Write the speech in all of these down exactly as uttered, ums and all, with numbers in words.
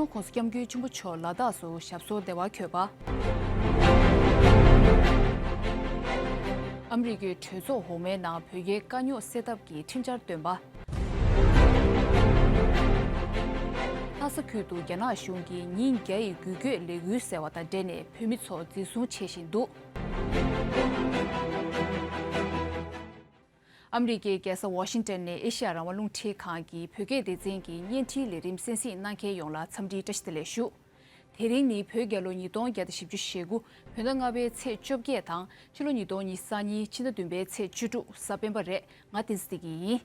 ༸གོང་ས་༸སྐྱབས་མགོན་ཆེན་པོ་མཆོག་ལ་དྭགས་སུ་ཞབས་སོར་བདེ་བར་འཁོད་པ། ཨ་མི་རི་ཀའི་གྲོས་ཚོགས་འོག་མའི་ནང་བོད་རྒྱའི་དཀའ་རྙོག་སེལ་ཐབས་ཀྱི་ཁྲིམས་འཆར་བཏོན་པ། ལྷ་ས་ཁུལ་དུ་རྒྱ་ནག་གཞུང་གིས་ཉིན་བརྒྱ་ཡི་འགུལ་སྐྱོད་ལས་འགུལ་ཟེར་བ་དང་འབྲེལ་ནས་བོད་མི་ཚོ་འཛིན་བཟུང་བྱེད་བཞིན་འདུག་ཨ་མི་རི་ཀའི་རྒྱལ་ས་ཝ་ཤིང་ཏོན་ནས་ཨེ་ཤ་ཡ་རང་དབང་རླུང་འཕྲིན་ཁང་གི་བོད་སྐད་སྡེ་ཚན་གྱི་བརྙན་འཕྲིན་ལས་རིམ་གསན་གཟིགས་གནང་མཁན་ཡོངས་ལ་འཚམས་འདྲིའི་བཀྲ་ཤིས་བདེ་ལེགས་ཞུ། དེ་རིང་ནི་བོད་རྒྱལ་ལོ་ཉིས་སྟོང་བརྒྱ་དང་བཞི་བཅུ་ཞེ་དགུ་བོད་ཟླ་ལྔ་པའི་ཚེས་བཅོ་བརྒྱད་དང་ཕྱི་ལོ་ཉིས་སྟོང་ཉི་ཤུ་རྩ་གཉིས་ཕྱི་ཟླ་བདུན་པའི་ཚེས་བཅུ་དྲུག་གཟའ་སྤེན་པ་རེད། ང་བསྟན་འཛིན་བདེ་སྐྱིད་ཡིན།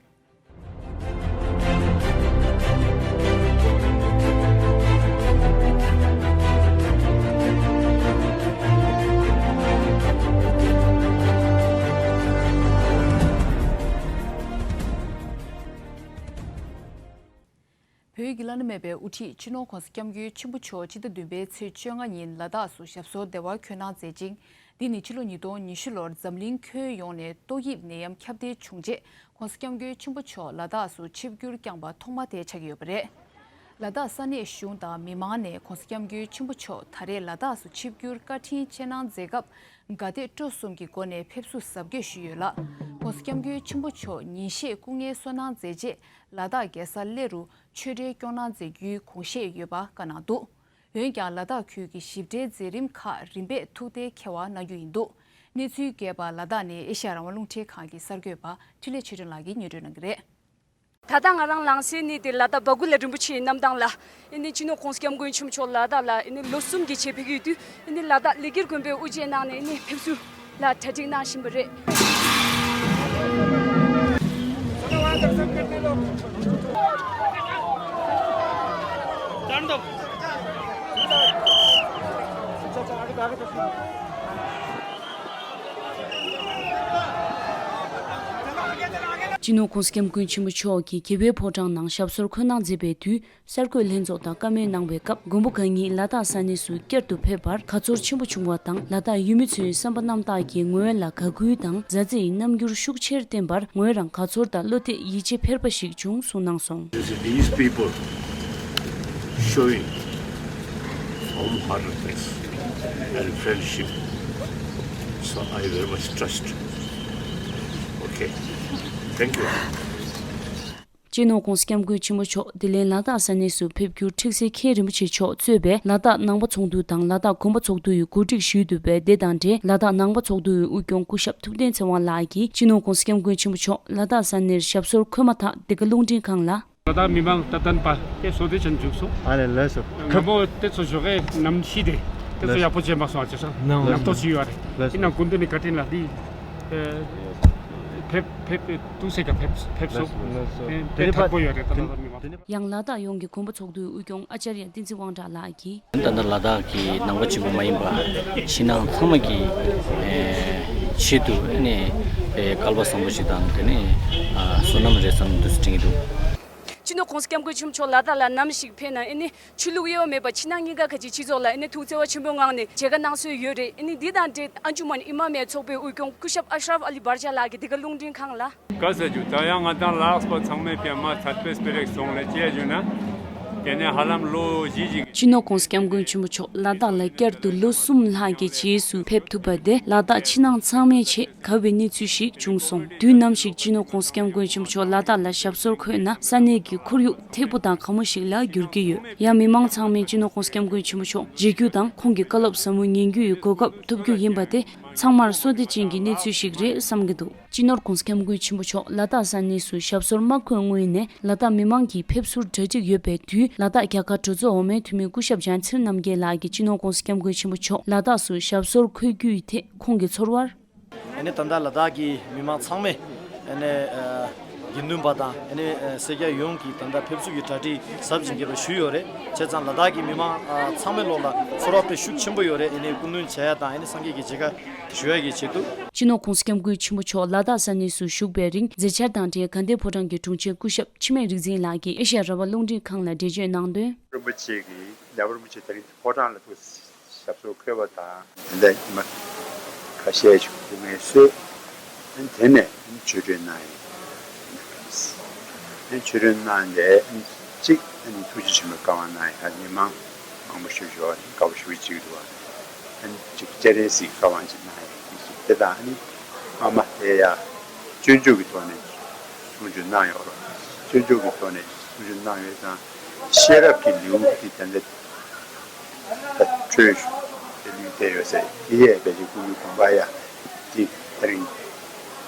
བོད་ཀྱི་བླ་ན་མེད་པའི་དབུ་ཁྲིད་སྤྱི་ནོར་༸གོང་ས་༸སྐྱབས་མགོན་ཆེན་པོ་མཆོག་སྤྱི་ཟླ་བདུན་པའི་ཚེས་བཅོ་ལྔ་ཉིན་ལ་དྭགས་སུ་ཞབས་སོར་བདེ་བར་འཁོད་གནང་མཛད་ཅིང་། འདི་ནི་ཕྱི་ལོ་ཉིས་སྟོང་ཉི་ཤུ་ལོར་འཛམ་གླིང་ཁྱོན་ཡོངས་ནས་ཏོག་དབྱིབས་ནད་ཡམས་ཁྱབ་གདལ་བྱུང་རྗེས་༸གོང་ས་༸སྐྱབས་མགོན་ཆེན་པོ་མཆོག་ལ་དྭགས་སུ་ཆིབས་བསྒྱུར་བསྐྱངས་པ་ཐོག་མ་དེ་ཆགས་ཀྱི་ཡོད་པ་རེད། ལ་དྭགས་ས་གནས་གཞུང་དང་མི་མང་ནས་༸གོང་ས་༸སྐྱབས་མགོན་ཆེན་པོ་མཆོག་ད་རེས་ལ་དྭགས་སུ་ཆིབས་བསྒྱུར་བཀའ་དྲིན་ཆེ་གནང་མཛད་སྐབས་དགའ་དད་སྤྲོ་གསུམ་གྱི་སྒོ་ནས་ཕེབས་བསུ་གཟབ་རྒྱས་ཞུས་ཡོད་ལ། ༸གོང་ས་༸སྐྱབས་མགོན་ཆེན་པོ་མཆོག་ཉིན་ཤས་སྐུ་ངལ་གསོ་གནང་མཛད་རྗེས་ལ་དྭགས་རྒྱལ་ས་གླེ་རུ་ཆོས་འབྲེལ་སྐྱོང་གནང་མཛད་རྒྱུའི་དགོངས་བཞེས་ཡོད་པ་བཀའ་གནང་འདུག་འོན་ཀྱང་ལ་དྭགས་ཁུལ་གྱི་ཞིབ་ཕྲའི་མཛད་རིམ་ཁག་རིམ་པས་ཐུགས་གཏན་འཁེལ་བ་གནང་རྒྱུ་ཡིན་འདུག་གནས་ཚུལ་རྒྱས་པ་ལ་དྭགས་ནས་ཨེ་ཤ་ཡ་རང་དབང་རླུང་འཕྲིན་ཁང་གི་གསར་འགོད་པ་འཕྲིན་ལས་ཆོས་སྒྲོན་ལགས་ཀྱིས་སྙན་སྒྲོན་གནང་གི་རེད། ད་ལྟ་ང་རང་ལངས་སའི་གནས་དེ་ལ་དྭགས་བ་གུ་ལ་རིན་པོ་ཆེའི་གནམ་ཐང་ལ། ཨེ་ནི་སྤྱི་ནོར་༸གོང་ས་༸སྐྱབས་མགོན་ཆེན་པོ་མཆོག་ལ་དྭགས་ལ་ཨེ་ནི་ལོ་གསུམ་གྱི་རྗེས་ཕེབས་ཀྱི་ཡོད་དུས། ཨེ་ནི་ལ་དྭགས་ལི་ཀིར་དགོན་པའི་དབུ་འབྱེད་གནང་ནས་ཨེ་ནི་ཕེབས་བསུ་ལ་གྲ་སྒྲིག་གནང་བཞིན་པ་རེད། སྤྱི་ནོར་༸གོང་ས་༸སྐྱབས་མགོན་ཆེན་པོ་མཆོག་གིས་རྒྱལ་བའི་ཕོ་བྲང་ནང་ཞབས་སོར་འཁོད་གནང་མཛད་པའི་དུས། གསར་འགོད་ལྷན་ཚོགས་དང་བཀའ་མོལ་གནང་བའི་སྐབས། མགོན་པོ་གང་ཉིད་ལ་དྭགས་ས་གནས་སུ་བསྐྱར་དུ་ཕེབས་པར་དགའ་ཚོར་ཆེན་པོ་བྱུང་བ་དང་། ལ་དྭགས་ཡུལ་མི་ཚོའི་བསམ་པ་རྣམ་དག་གི་ངོས་ལ་དགའ་གུས་དང་མཛའ་བརྩེ་ཡི་རྣམ་འགྱུར་ཤུགས་ཆེར་བསྟན་པར་ངོས་རང་དགའ་ཚོར་དང་བློ་གཏད་ཡིད་ཆེས་འཕེར་བ་ཞིག་བྱུང་གསུངས་གནང་སོང་། You see these people showing warm-heartedness and friendship. So I very much trust. Okay. Thank you. སྤྱི་ནོར་༸གོང་ས་༸སྐྱབས་མགོན་ཆེན་པོ་མཆོག་དེ་ལན་ལ་དྭགས་ས་གནས་སུ་ཕེབས་རྒྱུར་ཁྲིག་སེ་མཁན་རིན་པོ་ཆེ་མཆོག་གཙོས་པའི་ལ་དྭགས་ནང་པ་ཚོགས་འདུ་དང་ལ་དྭགས་དགོན་པ་ཚོགས་འདུ་ཡི་གོ་སྒྲིག་ཞུས་འདུག་པས། དེ་དང་འབྲེལ་ལ་དྭགས་ནང་པ་ཚོགས་འདུ་ཡི་དབུ་སྐྱོང་སྐུ་ཞབས་ཐུབ་བསྟན་ཚེ་དབང་ལགས་ཀྱིས་སྤྱི་ནོར་༸གོང་ས་༸སྐྱབས་མགོན་ཆེན་པོ་མཆོག་ལ་དྭགས་ས་གནས་ཞབས་སོར་འཁོད་མ་ཐག་འདི་ག་རླུང་འཕྲིན་ཁང་ལ། ལ་དྭགས་མི་མང་རྩ་དོན་པ་དེ་བཟོ་དེ་ཅན་བྱུང་སོང་། ཨ་ནེ་ལགས་སོ། ང་མོ་དེ་ཚོ་ཞོགས་ཀས་ནམ་ཤི་དེ་དེ་ཚོ་ལགས་སོ། ཡག་པོ་བྱས་མ་སོང་ཨ་ཅེ་སང་ནམ་ལགས་སོ། ཏོག་ཅིག་ཡོད་རེད། ལགས་སོ། ཡིན་ནང་སྐུ་མདུན་ནས་བཀའ་དྲིན་ལ་འདི། ཕེབས་ཕེབས་ཏུ་སེ་ག་ཕེབས་ཕེབས་སོང་། ལགས་སོ། དེ་ཕེབས་དེ་ཐག་པོ་ཡོད་རེད་ད་ལ་མི་མང་། ཡང་ལ་དྭགས་ཡོངས་ཀྱི་དགོན་པ་ཚོགས་འདུའི་དབུ་སྐྱོང་ཨ་ཅར་ཡ་བསྟན་འཛིན་དབང་གྲགས་ལགས་ཀྱིས། ད་ལྟ་ལ་དྭགས་ཀྱི་ནང་པ་གཅིག་པུ་མ་ཡིན་པར་ཕྱི་ནང་ཚང་མ་གི་ཆེད་དུ་ནས་སྐལ་བ་བཟང་པོ་ཞིག་དང་དེ་ནས་བསོད་ནམས་རེ་བསམ་འདུག་སེ་དྲན་གྱི་འདུག་སྤྱི་ནོར་༸གོང་ས་༸སྐྱབས་མགོན་ཆེན་པོ་མཆོག་ལ་དྭགས་ལ་ནམ་ཞིག་ཕེབས་ན་ཨེ་ནི་ཆོས་ལུགས་དབྱེ་བ་མེད་པར་ཕྱི་ནང་གཉིས་ཀ་ག་ཅིག་སྤྱི་ཚོགས་ལ་ཨེ་ནི་ཐུགས་བརྩེ་བ་ཆེན་པོའི་ངང་ནས་མཇལ་ཁ་གནང་སྲོལ་ཡོད་རེད། ཨེ་ནི་འདི་དང་འབྲེལ་ཨན་ཇུ་མན་ཨི་མ་མའི་ཚོགས་པའི་དབུ་སྐྱོང་སྐུ་ཞབས་ཨ་ཤ་རབ་ཨ་ལི་བྷར་ཇ་ལགས་ཀྱིས་འདི་ག་རླུང་འཕྲིན་ཁང་ལ། ག་ས་ཇུ་ད་ཡང་ང་དང་ལགས་པ་ཚང་མས་ཀྱང་མ་ཚད་པའི་སྤེ་རེག་སོང་ལས་ཅི་ཡ་ཇུ་ན། དེ་ནས་ཧ་ལམ་ལོ་བཞི་ཞིག་སྤྱི་ནོར་༸གོང་ས་༸སྐྱབས་མགོན་ཆེན་པོ་མཆོག་ལ་དྭགས་ལ་བསྐྱར་དུ་ལོ་གསུམ་ལྷག་གི་རྗེས་སུ་ཕེབས་ཐུབ་པ་དེ་ལ་དྭགས་ཕྱི་ནང་ཚང་མའི་ཆེད། དགའ་བའི་གནས་ཚུལ་ཞིག་བྱུང་སོང་། དུས་ནམ་ཞིག་སྤྱི་ནོར་༸གོང་ས་༸སྐྱབས་མགོན་ཆེན་པོ་མཆོག་ལ་དྭགས་ལ་ཞབས་སོར་འཁོད་ན་ས་གནས་ཀྱི་ཁོར་ཡུག་ཐེག་པ་དང་གང་མོ་ཞིག་ལ་འགྱུར་གྱི་ཡོད། ཡང་མི་མང་ཚང་མས་སྤྱི་ནོར་༸གོང་ས་༸སྐྱབས་མགོན་ཆེན་པོ་མཆོག་མཇལ་རྒྱུ་དང་ཁོང་གི་བཀའ་སློབ་ཟབ་མོ་ཉན་རྒྱུ་ཡི་གོ་སྐབས་ཐོབ་རྒྱུ་ཡིན་པ་དེ་ཚང་མར་བསོད་བདེ་ཅན་གྱི་གནས་ཚུལ་ཞིག་རེད་བསམ་གྱི་འདུག་སྤྱི་ནོར་༸གོང་ས་༸སྐྱབས་མགོན་ཆེན་པོ་མཆོག་ལ་དྭགས་ས་གནས་སུ་ཞབས་སོར་མ་འཁོད་སྔོན་ནས་ལ་དྭགས་མི་མང་གིས་ཕེབས་བསུར་གྲ་སྒྲིག་ཡོད་པའི་དུས། ལ་དྭགས་རྒྱ་གར་གྲོས་ཚོགས་འོག་མའི་འཐུས་མི་སྐུ་ཞབས་ལྗང་ཚེ་རིང་རྣམ་རྒྱལ་ལགས་ཀྱིས་སྤྱི་ནོར་༸གོང་ས་༸སྐྱབས་མགོན་ཆེན་པོ་མཆོག་ལ་དྭགས་སུ་ཞབས་སོར་འཁོད་རྒྱུ་ཡི་ཐད་ཁོང་གི་ཚོར་བར། ཨ་ནི་ད་ལྟ་ལ་དྭགས་ཀྱི་མི་མང་ཚང་མས་ཨ་ནི་ཨ་དགེ་འདུན་པ་དང་ཨ་ནི་ཨ་སེར་སྐྱ་ཡོངས་ཀྱིས་ད་ལྟ་ཕེབས་བསུ་གི་གྲ་སྒྲིག་ཟབ་ཅིང་རྒྱས་པ་ཞུས་ཡོད་རེད། བྱས་ཙང་ལ་དྭགས་ཀྱི་མི་མང་ཨ་ཚང་མའི་ལོགས་ལ་ཚོར་བ་དཔེ་ཤུགས་ཆེན་པོ་ཡོད་རེད། ཨ་ནི་སྐུ་མདུན་མཇལ་ཡ་དང་ཨ་ནི་སངས་རྒྱས་ཀྱི་མཇལ་ཁ་ཞུ་ཡ་གི་ཆེད་དུ། སྤྱི་ནོར་༸གོང་ས་༸སྐྱབས་མགོན་ཆེན་པོ་མཆོག་ལ་དྭགས་ས་གནས་སུ་བཞུགས་པའི་རིང་མཛད་འཆར་དང་འབྲེལ་དགའ་ལྡན་ཕོ་བྲང་གི་དྲུང་ཆེ་སྐུ་ཞབས་འཆི་མེད་རིག་འཛིན་ལགས་ཀྱིས་ཨེ་ཤ་ཡ་རང་དབང་རླུང་འཕྲིན་ཁང་ལ་འགྲེལ་བརྗོད་གནང་དོན། རིན་པོ་ཆེ་གིས་རྒྱལ་བ་རིན་པོ་ཆེ་དེ་རིང་ཕོ་བྲང་ལ་ཐུགས་ཞབས་སོར་འཁོད་པ་དང་། དེ་འདྲ་ཉི་མ་ཁ་ཤས་ཤིག་སྐུ་ངལ་གསོས། དེ་ནས་ཆོས་འབྲེལ་གནང་ཡིན། ཆོས་འབྲེལ་གནང་དེ་གཅིག་ ཨ་ནི་ཐུགས་རྗེ་ཆེན་པོའི་བཀའ་དབང་གནང་ཡ་ཨ་ནི་མང་མང་པོ་ཞུ་ཞུ་བ་དཀའ་བ་ཞུ་གི་ཅིག་འདུག་ཨ་ནི་ཅིག་སྤྱན་རས་གཟིགས་བཀའ་དབང་ཅིག་གནང་ཡ་དེ་ཞིག་དེ་དང་ཨ་ནི་ཨ་མ་དེ་ཡ་སྤྱོད་འཇུག་གི་ཐོག་ནས་གསུང་ཆོས་གནང་ཡོད་རོགས། སྤྱོད་འཇུག་གི་ཐོག་ནས་གསུང་ཆོས་གནང་ཡོད་ཙང་ཤེས་རབ་ཀྱི་ལེའུ་དེ་ད་ལྟ་ད་འཕྲོས་དེ་ལུས་བསྡད་ཡོད་ཟེར་དེ་ཡས་བེད་ཀྱི་སྐུ་ཡུལ་དགོངས་པ་ཡ་དེ་ད་རིང་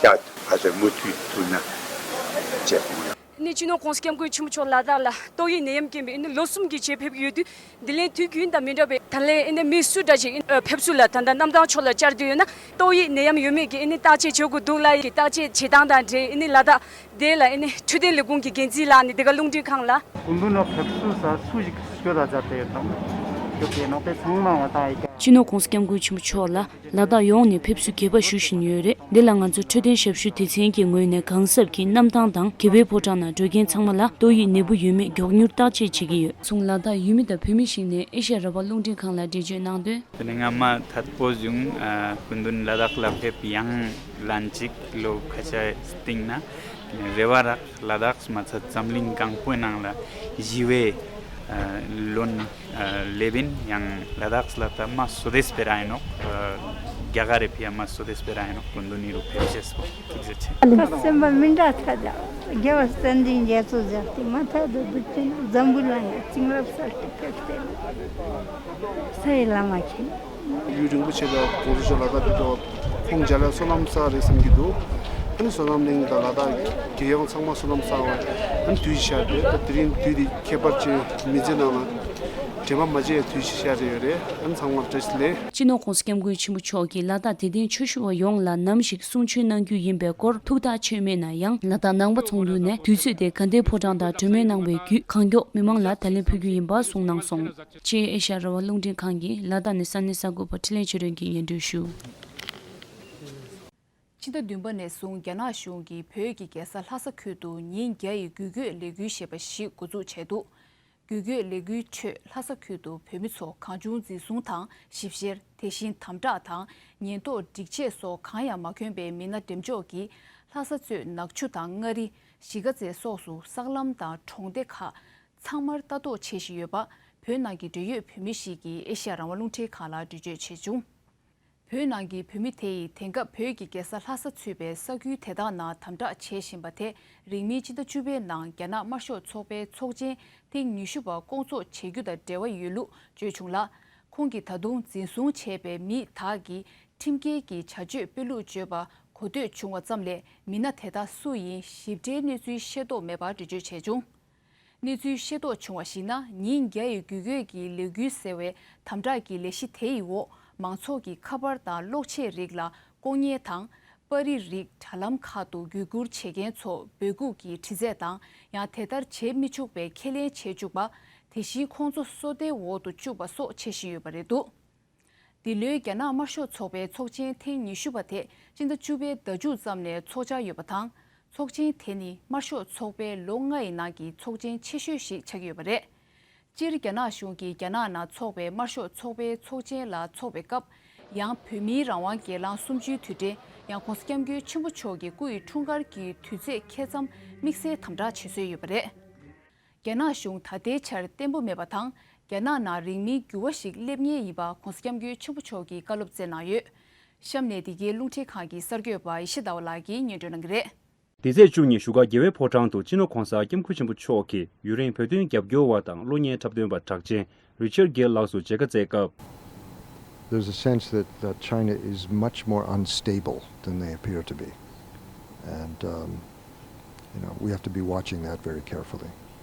བསྐྱར་དུ་ཕར་ཚུར་མུ་མཐུད་ཐུག་ན་བྱས་སོང་ཡ། ནས་སྤྱི་ནོར་༸གོང་ས་༸སྐྱབས་མགོན་ཆེན་པོ་མཆོག་ལ་དྭགས་ལ་ཏོག་དབྱིབས་ནད་ཡམས་རྐྱེན་པས་ཨ་ནི་ལོ་གསུམ་གྱི་རྗེས་ཕེབས་ཀྱི་ཡོད་དུས། འདི་ལན་དུས་རྒྱུན་དང་མི་འདྲ་བའི་ད་ལན་ཨ་ནི་མི་སུ་འདྲ་ཞིག་ཨ་ནི་ཕེབས་བསུ་ལ་ད་ལྟ་གནམ་ཐང་ཕྱོགས་ལ་བཅར་འདོད་ཡོད་ན་ཏོག་དབྱིབས་ནད་ཡམས་ཡོད་མེད་ཀྱི་ཨ་ནི་བརྟག་དཔྱད་བྱེད་དགོས་འདུག་ལ་ཡི་བརྟག་དཔྱད་བྱེད་སྟངས་དང་འབྲེལ་ཨ་ནི་ལ་དྭགས་དེ་ལ་ཨ་ནི་འཕྲོད་བསྟེན་ལས་ཁུངས་ཀྱི་འགན་འཛིན་ལགས་ནས་འདི་ག་རླུང་འཕྲིན་ཁང་ལ། སྐུ་མདུན་ལ་ཕེབས་བསུ་ས་སུ་ཞིག་ཤོད་ལ་མཛད་དེ་ཡོད་དམ། ཤོད་དེ་ནོ་དེ་ཚང་མ་བ་དང་ཡི་ག་སྤྱི་ནོར་༸གོང་ས་༸སྐྱབས་མགོན་ཆེན་པོ་མཆོག་ལ་ལ་དྭགས་ཡོངས་ནས་ཕེབས་བསུ་གད་པ་ཞུ་བཞིན་ཡོད་རེད། འདི་ལ་ང་ཚོ་འཕྲོད་བསྟེན་ཞབས་ཞུ་སྡེ་ཚན་གྱི་ངོས་ནས་གང་ཟབ་ཀྱིས་གནམ་ཐང་དང་རྒྱལ་བའི་ཕོ་བྲང་ནང་སྡོད་མཁན་ཚང་མ་ལ་ཏོག་དབྱིབས་ནད་འབུ་ཡོད་མེད་མགྱོགས་མྱུར་བརྟག་དཔྱད་བྱེད་ཀྱི་ཡོད། ཚུན་ལ་དྭགས་ཡུལ་མི་དང་བོད་མི་ཞིག་ནས་ཨེ་ཤ་ཡ་རང་དབང་རླུང་འཕྲིན་ཁང་ལ་འགྲེལ་བརྗོད་གནང་དོན། དེ་ནས་སྔ་མ་ཐད་པོ་བྱུང་། ཨ། སྐུ་མདུན་ལ་དྭགས་ལ་ཕེབས་ཡང་ལན་གཅིག་ལོ་ཁ་ཤས་སྟེང་ན་རེ་བ་རག་ལ་དྭགས་མ་ཚད་འཛམ་གླིང་གང་པོའི་ནང་ལ་ཞི་བའི་ཨ་ལོན་ཨ་སླེབས་ཡིན། ཡང་ལ་དྭགས་ལ་ད་མ་སོ་དེ་སྤེ་ར་ཡིན་ནོག་ཨ་རྒྱ་གར་རེ་ཕི་ཡ་མ་སོ་དེ་སྤེ་ར་ཡིན་ནོག་སྐུ་མདུན་ནི་རུ་ཕེབས་ཤེས་པོ་ཐུགས་རྗེ་ཆེ། ད་སེམས་པ་མི་འདྲ་ཐ་ད་རྒྱལ་བ་བསྟན་འཛིན་རྒྱ་མཚོ་བཞག་སྟེ་མ་ཐ་ད་འདུག་ཅིང་འཛམ་བུ་གླིང་ལ་བྱིན་རླབས་གསར་དུ་ཕེབས་ཏེ་ས་ཡི་ལམ་མ་ཁྱེར། ཡུལ་རིན་པོ་ཆེ་དང་༸གོང་ས་མཆོག་ལ་དྭགས་དེ་ཚོ་ཁོང་མཇལ་ལ་བསོད་ནམས་བསགས་རེད་བསམ་གྱི་འདུག་ཨ་ནི་བསོད་ནམས་གླིང་དང་ལ་དྭགས་རྒྱལ་ཡོངས་ཚང་མ་བསོད་ནམས་བསགས་པ་ཨ་ནི་དུས་ཤར་རེད། ད་དེ་རིང་དུས་དེ་ཁྱད་པར་ཅན་མི་ཚེ་ནང་ལ་དྲན་པ་མ་བརྗེད་དུས་ཤར་རེ་ཡོད་རེད། ཨ་ནི་ཚང་མར་བཀྲ་ཤིས་བདེ་ལེགས། སྤྱི་ནོར་༸གོང་ས་༸སྐྱབས་མགོན་ཆེན་པོ་མཆོག་གིས་ལ་དྭགས་དད་ལྡན་ཆོས་ཞུ་བ་ཡོངས་ལ་ནམ་ཞིག་གསུང་ཆོས་གནང་རྒྱུ་ཡིན་པའི་སྐོར་ཐུགས་ཐག་ཆོད་མེད་ན་ཡང་ལ་དྭགས་ནང་པ་ཚོགས་འདུ་ནས་དུས་ཚོད་དེ་དགའ་ལྡན་ཕོ་བྲང་དང་གྲོས་མོལ་གནང་བའི་བརྒྱུད་གང་མགྱོགས་མི་མང་ལ་ད་ལན་ཕུལ་རྒྱུ་ཡིན་པ་གསུངས་གནང་སོང་། ཅེས་ཨེ་ཤ་ཡ་རང་དབང་རླུང་འཕྲིན་ཁང་གིས་ལ་དྭགས་ནས་ས་གནས་གསར་འགོད་པ་འཕྲིན་ལས་ཆོས་སྒྲོན་གྱིས་སྙན་སྒྲོན་ཞུ། ཕྱི་ཟླ་བདུན་པ་ནས་བཟུང་རྒྱ་ནག་གཞུང་གིས་བོད་ཀྱི་རྒྱལ་ས་ལྷ་ས་ཁུལ་དུ་ཉིན་བརྒྱ་ཡི་འགུལ་སྐྱོད་ལས་འགུལ་ཞེས་པ་ཞིག་འགོ་འཛུགས་བྱས་འདུག་འགུལ་སྐྱོད་ལས་འགུལ་ཁྲོད་ལྷ་ས་ཁུལ་དུ་བོད་མི་ཚོ་གང་བྱུང་འཛིན་བཟུང་དང་ཞིབ་བཤེར། དེ་བཞིན་དམ་དྲག་དང་ཉེན་རྟོག་སྒྲིག་ཆས་སོགས་གང་ཡང་མ་གྱོན་པའི་མི་སྣ་འགྲེམས་འཇོག་གིས་ལྷ་ས་གཙོས་ནག་ཆུ་དང་མངའ་རིས། གཞིས་ཀ་རྩེ་སོགས་སུ་གསར་ལམ་དང་གྲོང་སྡེ་ཁག་ཚང་མར་ལྟ་རྟོག་བྱེད་བཞིན་ཡོད་པ། བོད་ནང་གི་འབྲེལ་ཡོད་བོད་མི་ཞིག་གིས་ཨེ་ཤ་ཡ་རང་དབང་རླུང་འཕྲིན་ཁང་ལ་འགྲེལ་བརྗོད་བྱས་བྱུང་། བོད་ནང་གི་བོད་མི་དེ་ཡིས་དེང་སྐབས་བོད་ཀྱི་རྒྱལ་ས་ལྷ་ས་ཚུད་པའི་ས་ཁུལ་དེ་དག་ནང་དམ་དྲག་བྱེད་བཞིན་པ་དེ་རིང་མིན་སྤྱི་ཟླ་བཅུ་པའི་ནང་རྒྱ་ནག་དམར་ཤོག་ཚོགས་པའི་ཚོགས་ཆེན་ཐེངས་ཉི་ཤུ་པ་སྐོང་ཚོགས་བྱེད་རྒྱུ་དང་འབྲེལ་བ་ཡོད་ལུགས་བརྗོད་བྱུང་ལ། ཁོང་གིས་ད་དུང་འཛིན་བཟུང་བྱས་པའི་མི་དག་གིས་ཁྲིམས་འགལ་གྱི་བྱ་སྤྱོད་སྤེལ་ལུགས་བརྗོད་པ་གོ་ཐོས་བྱུང་བ་ཙམ་ལས་མི་སྣ་དེ་དག་སུ་ཡིན་ཞིབ་ཕྲའི་གནས་ཚུལ་ཤེས་རྟོགས་མེད་པར་འགྲེལ་བརྗོད་བྱས་བྱུང་། གནས་ཚུལ་ཤེས་རྟོགས་བྱུང་བར་གཞིགས་ན། ཉིན་བརྒྱ་ཡི་འགུལ་སྐྱོད་ཀྱི་ལས་འགུལ་ཟེར་བའི་དམ་དྲག་གི་ལས་གཞི་དེ་ཡི་འོག་མང་ཚོགས་ཀྱི་ཁ་པར་དང་གློག་ཆས་རིགས་ལ་ལྐོག་ཉན་དང་། པར་རིས་རིགས་དྲ་ལམ་ཁག་ཏུ་བརྒྱུད་བསྐུར་བྱེད་མཁན་ཚོ་འབོད་འགུག་གི་དྲི་རྩད་དང་། ཡང་དེ་ལྟར་བྱེད་མི་ཆུག་པའི་ཁས་ལེན་བྱེད་བཅུག་པ། དེ་བཞིན་ཁོང་ཚོ་སོ་ལྟའི་འོག་ཏུ་བཅུག་པ་སོགས་བྱེད་བཞིན་ཡོད་པ་རེད་འདུག་འདི་ལོའི་རྒྱ་ནག་དམར་ཤོག་ཚོགས་པའི་ཚོགས་ཆེན་ཐེངས་ཉི་ཤུ་པ་དེ་སྤྱི་ཟླ་བཅུ་པའི་ཟླ་མཇུག་ཙམ་ནས་འཚོགས་འཆར་ཡོད་པ་དང་། ཚོགས་ཆེན་དེ་ནི་དམར་ཤོག་ཚོགས་པའི་ལོ་ལྔ་ཡི་ནང་གི་ཚོགས་ཆེན་ཆེ་ཤོས་ཤིག་ཆགས་ཀྱི་ཡོད་པ་རེད། སྤྱིར་རྒྱ་ནག་གཞུང་གིས་རྒྱ་ནག་ནང་འཚོགས་པའི་དམར་ཤོག་ཚོགས་པའི་ཚོགས་ཆེན་ལ་འཚོགས་པའི་སྐབས། ཡང་བོད་མིའི་རང་དབང་སྒེར་ལངས་གསུམ་བཅུའི་དུས་དྲན། ཡང་༸གོང་ས་༸སྐྱབས་མགོན་ཆེན་པོ་མཆོག་གི་སྐུ་ཡི་འཁྲུངས་སྐར་གྱི་དུས་ཚོད་འཁེལ་མཚམས་དམིགས་བསལ་དམ་དྲག་བྱེད་སྲོལ་ཡོད་པ་རེད། རྒྱ་ནག་གཞུང་ད་ལྟའི་ཆར་བརྟན་པོ་མེད་པ་དང་། རྒྱ་ནག་ནང་རིང་མིན་འགྱུར་བ་ཞིག་སླེབས་ངེས་ཡིན་པ་༸གོང་ས་༸སྐྱབས་མགོན་ཆེན་པོ་མཆོག་གིས་བཀའ་སློབ་སྩལ་གནང་ཡོད། གཤམ་ནས་འདི་གའི་རླུང་འཕྲིན་ཁང་གི་གསར་འགོད་པ་ཡེ་ཤེས་ཟླ་བ་ལགས་ཀྱིས་སྙན་སྒྲོན་གནང་གི་རེད། འདི་ཚེས་བཅུ་གཉིས་བཞུགས་སྒར་རྒྱལ་བའི་ཕོ་བྲང་དུ་སྤྱི་ནོར་༸གོང་ས་༸སྐྱབས་མགོན་ཆེན་པོ་མཆོག་གིས་ཡུན་རིང་བོད་དོན་རྒྱབ་སྐྱོར་བ་དང་གློག་བརྙན་འཁྲབ་སྟོན་པ་གྲགས་ཅན་རི་ཆར་གྷེལ་ལགས་སུ་མཇལ་ཁ་བསྩལ་སྐབས། There's a sense that, that China is much more unstable than they appear to be. And, um, you know, we have to be watching that very carefully.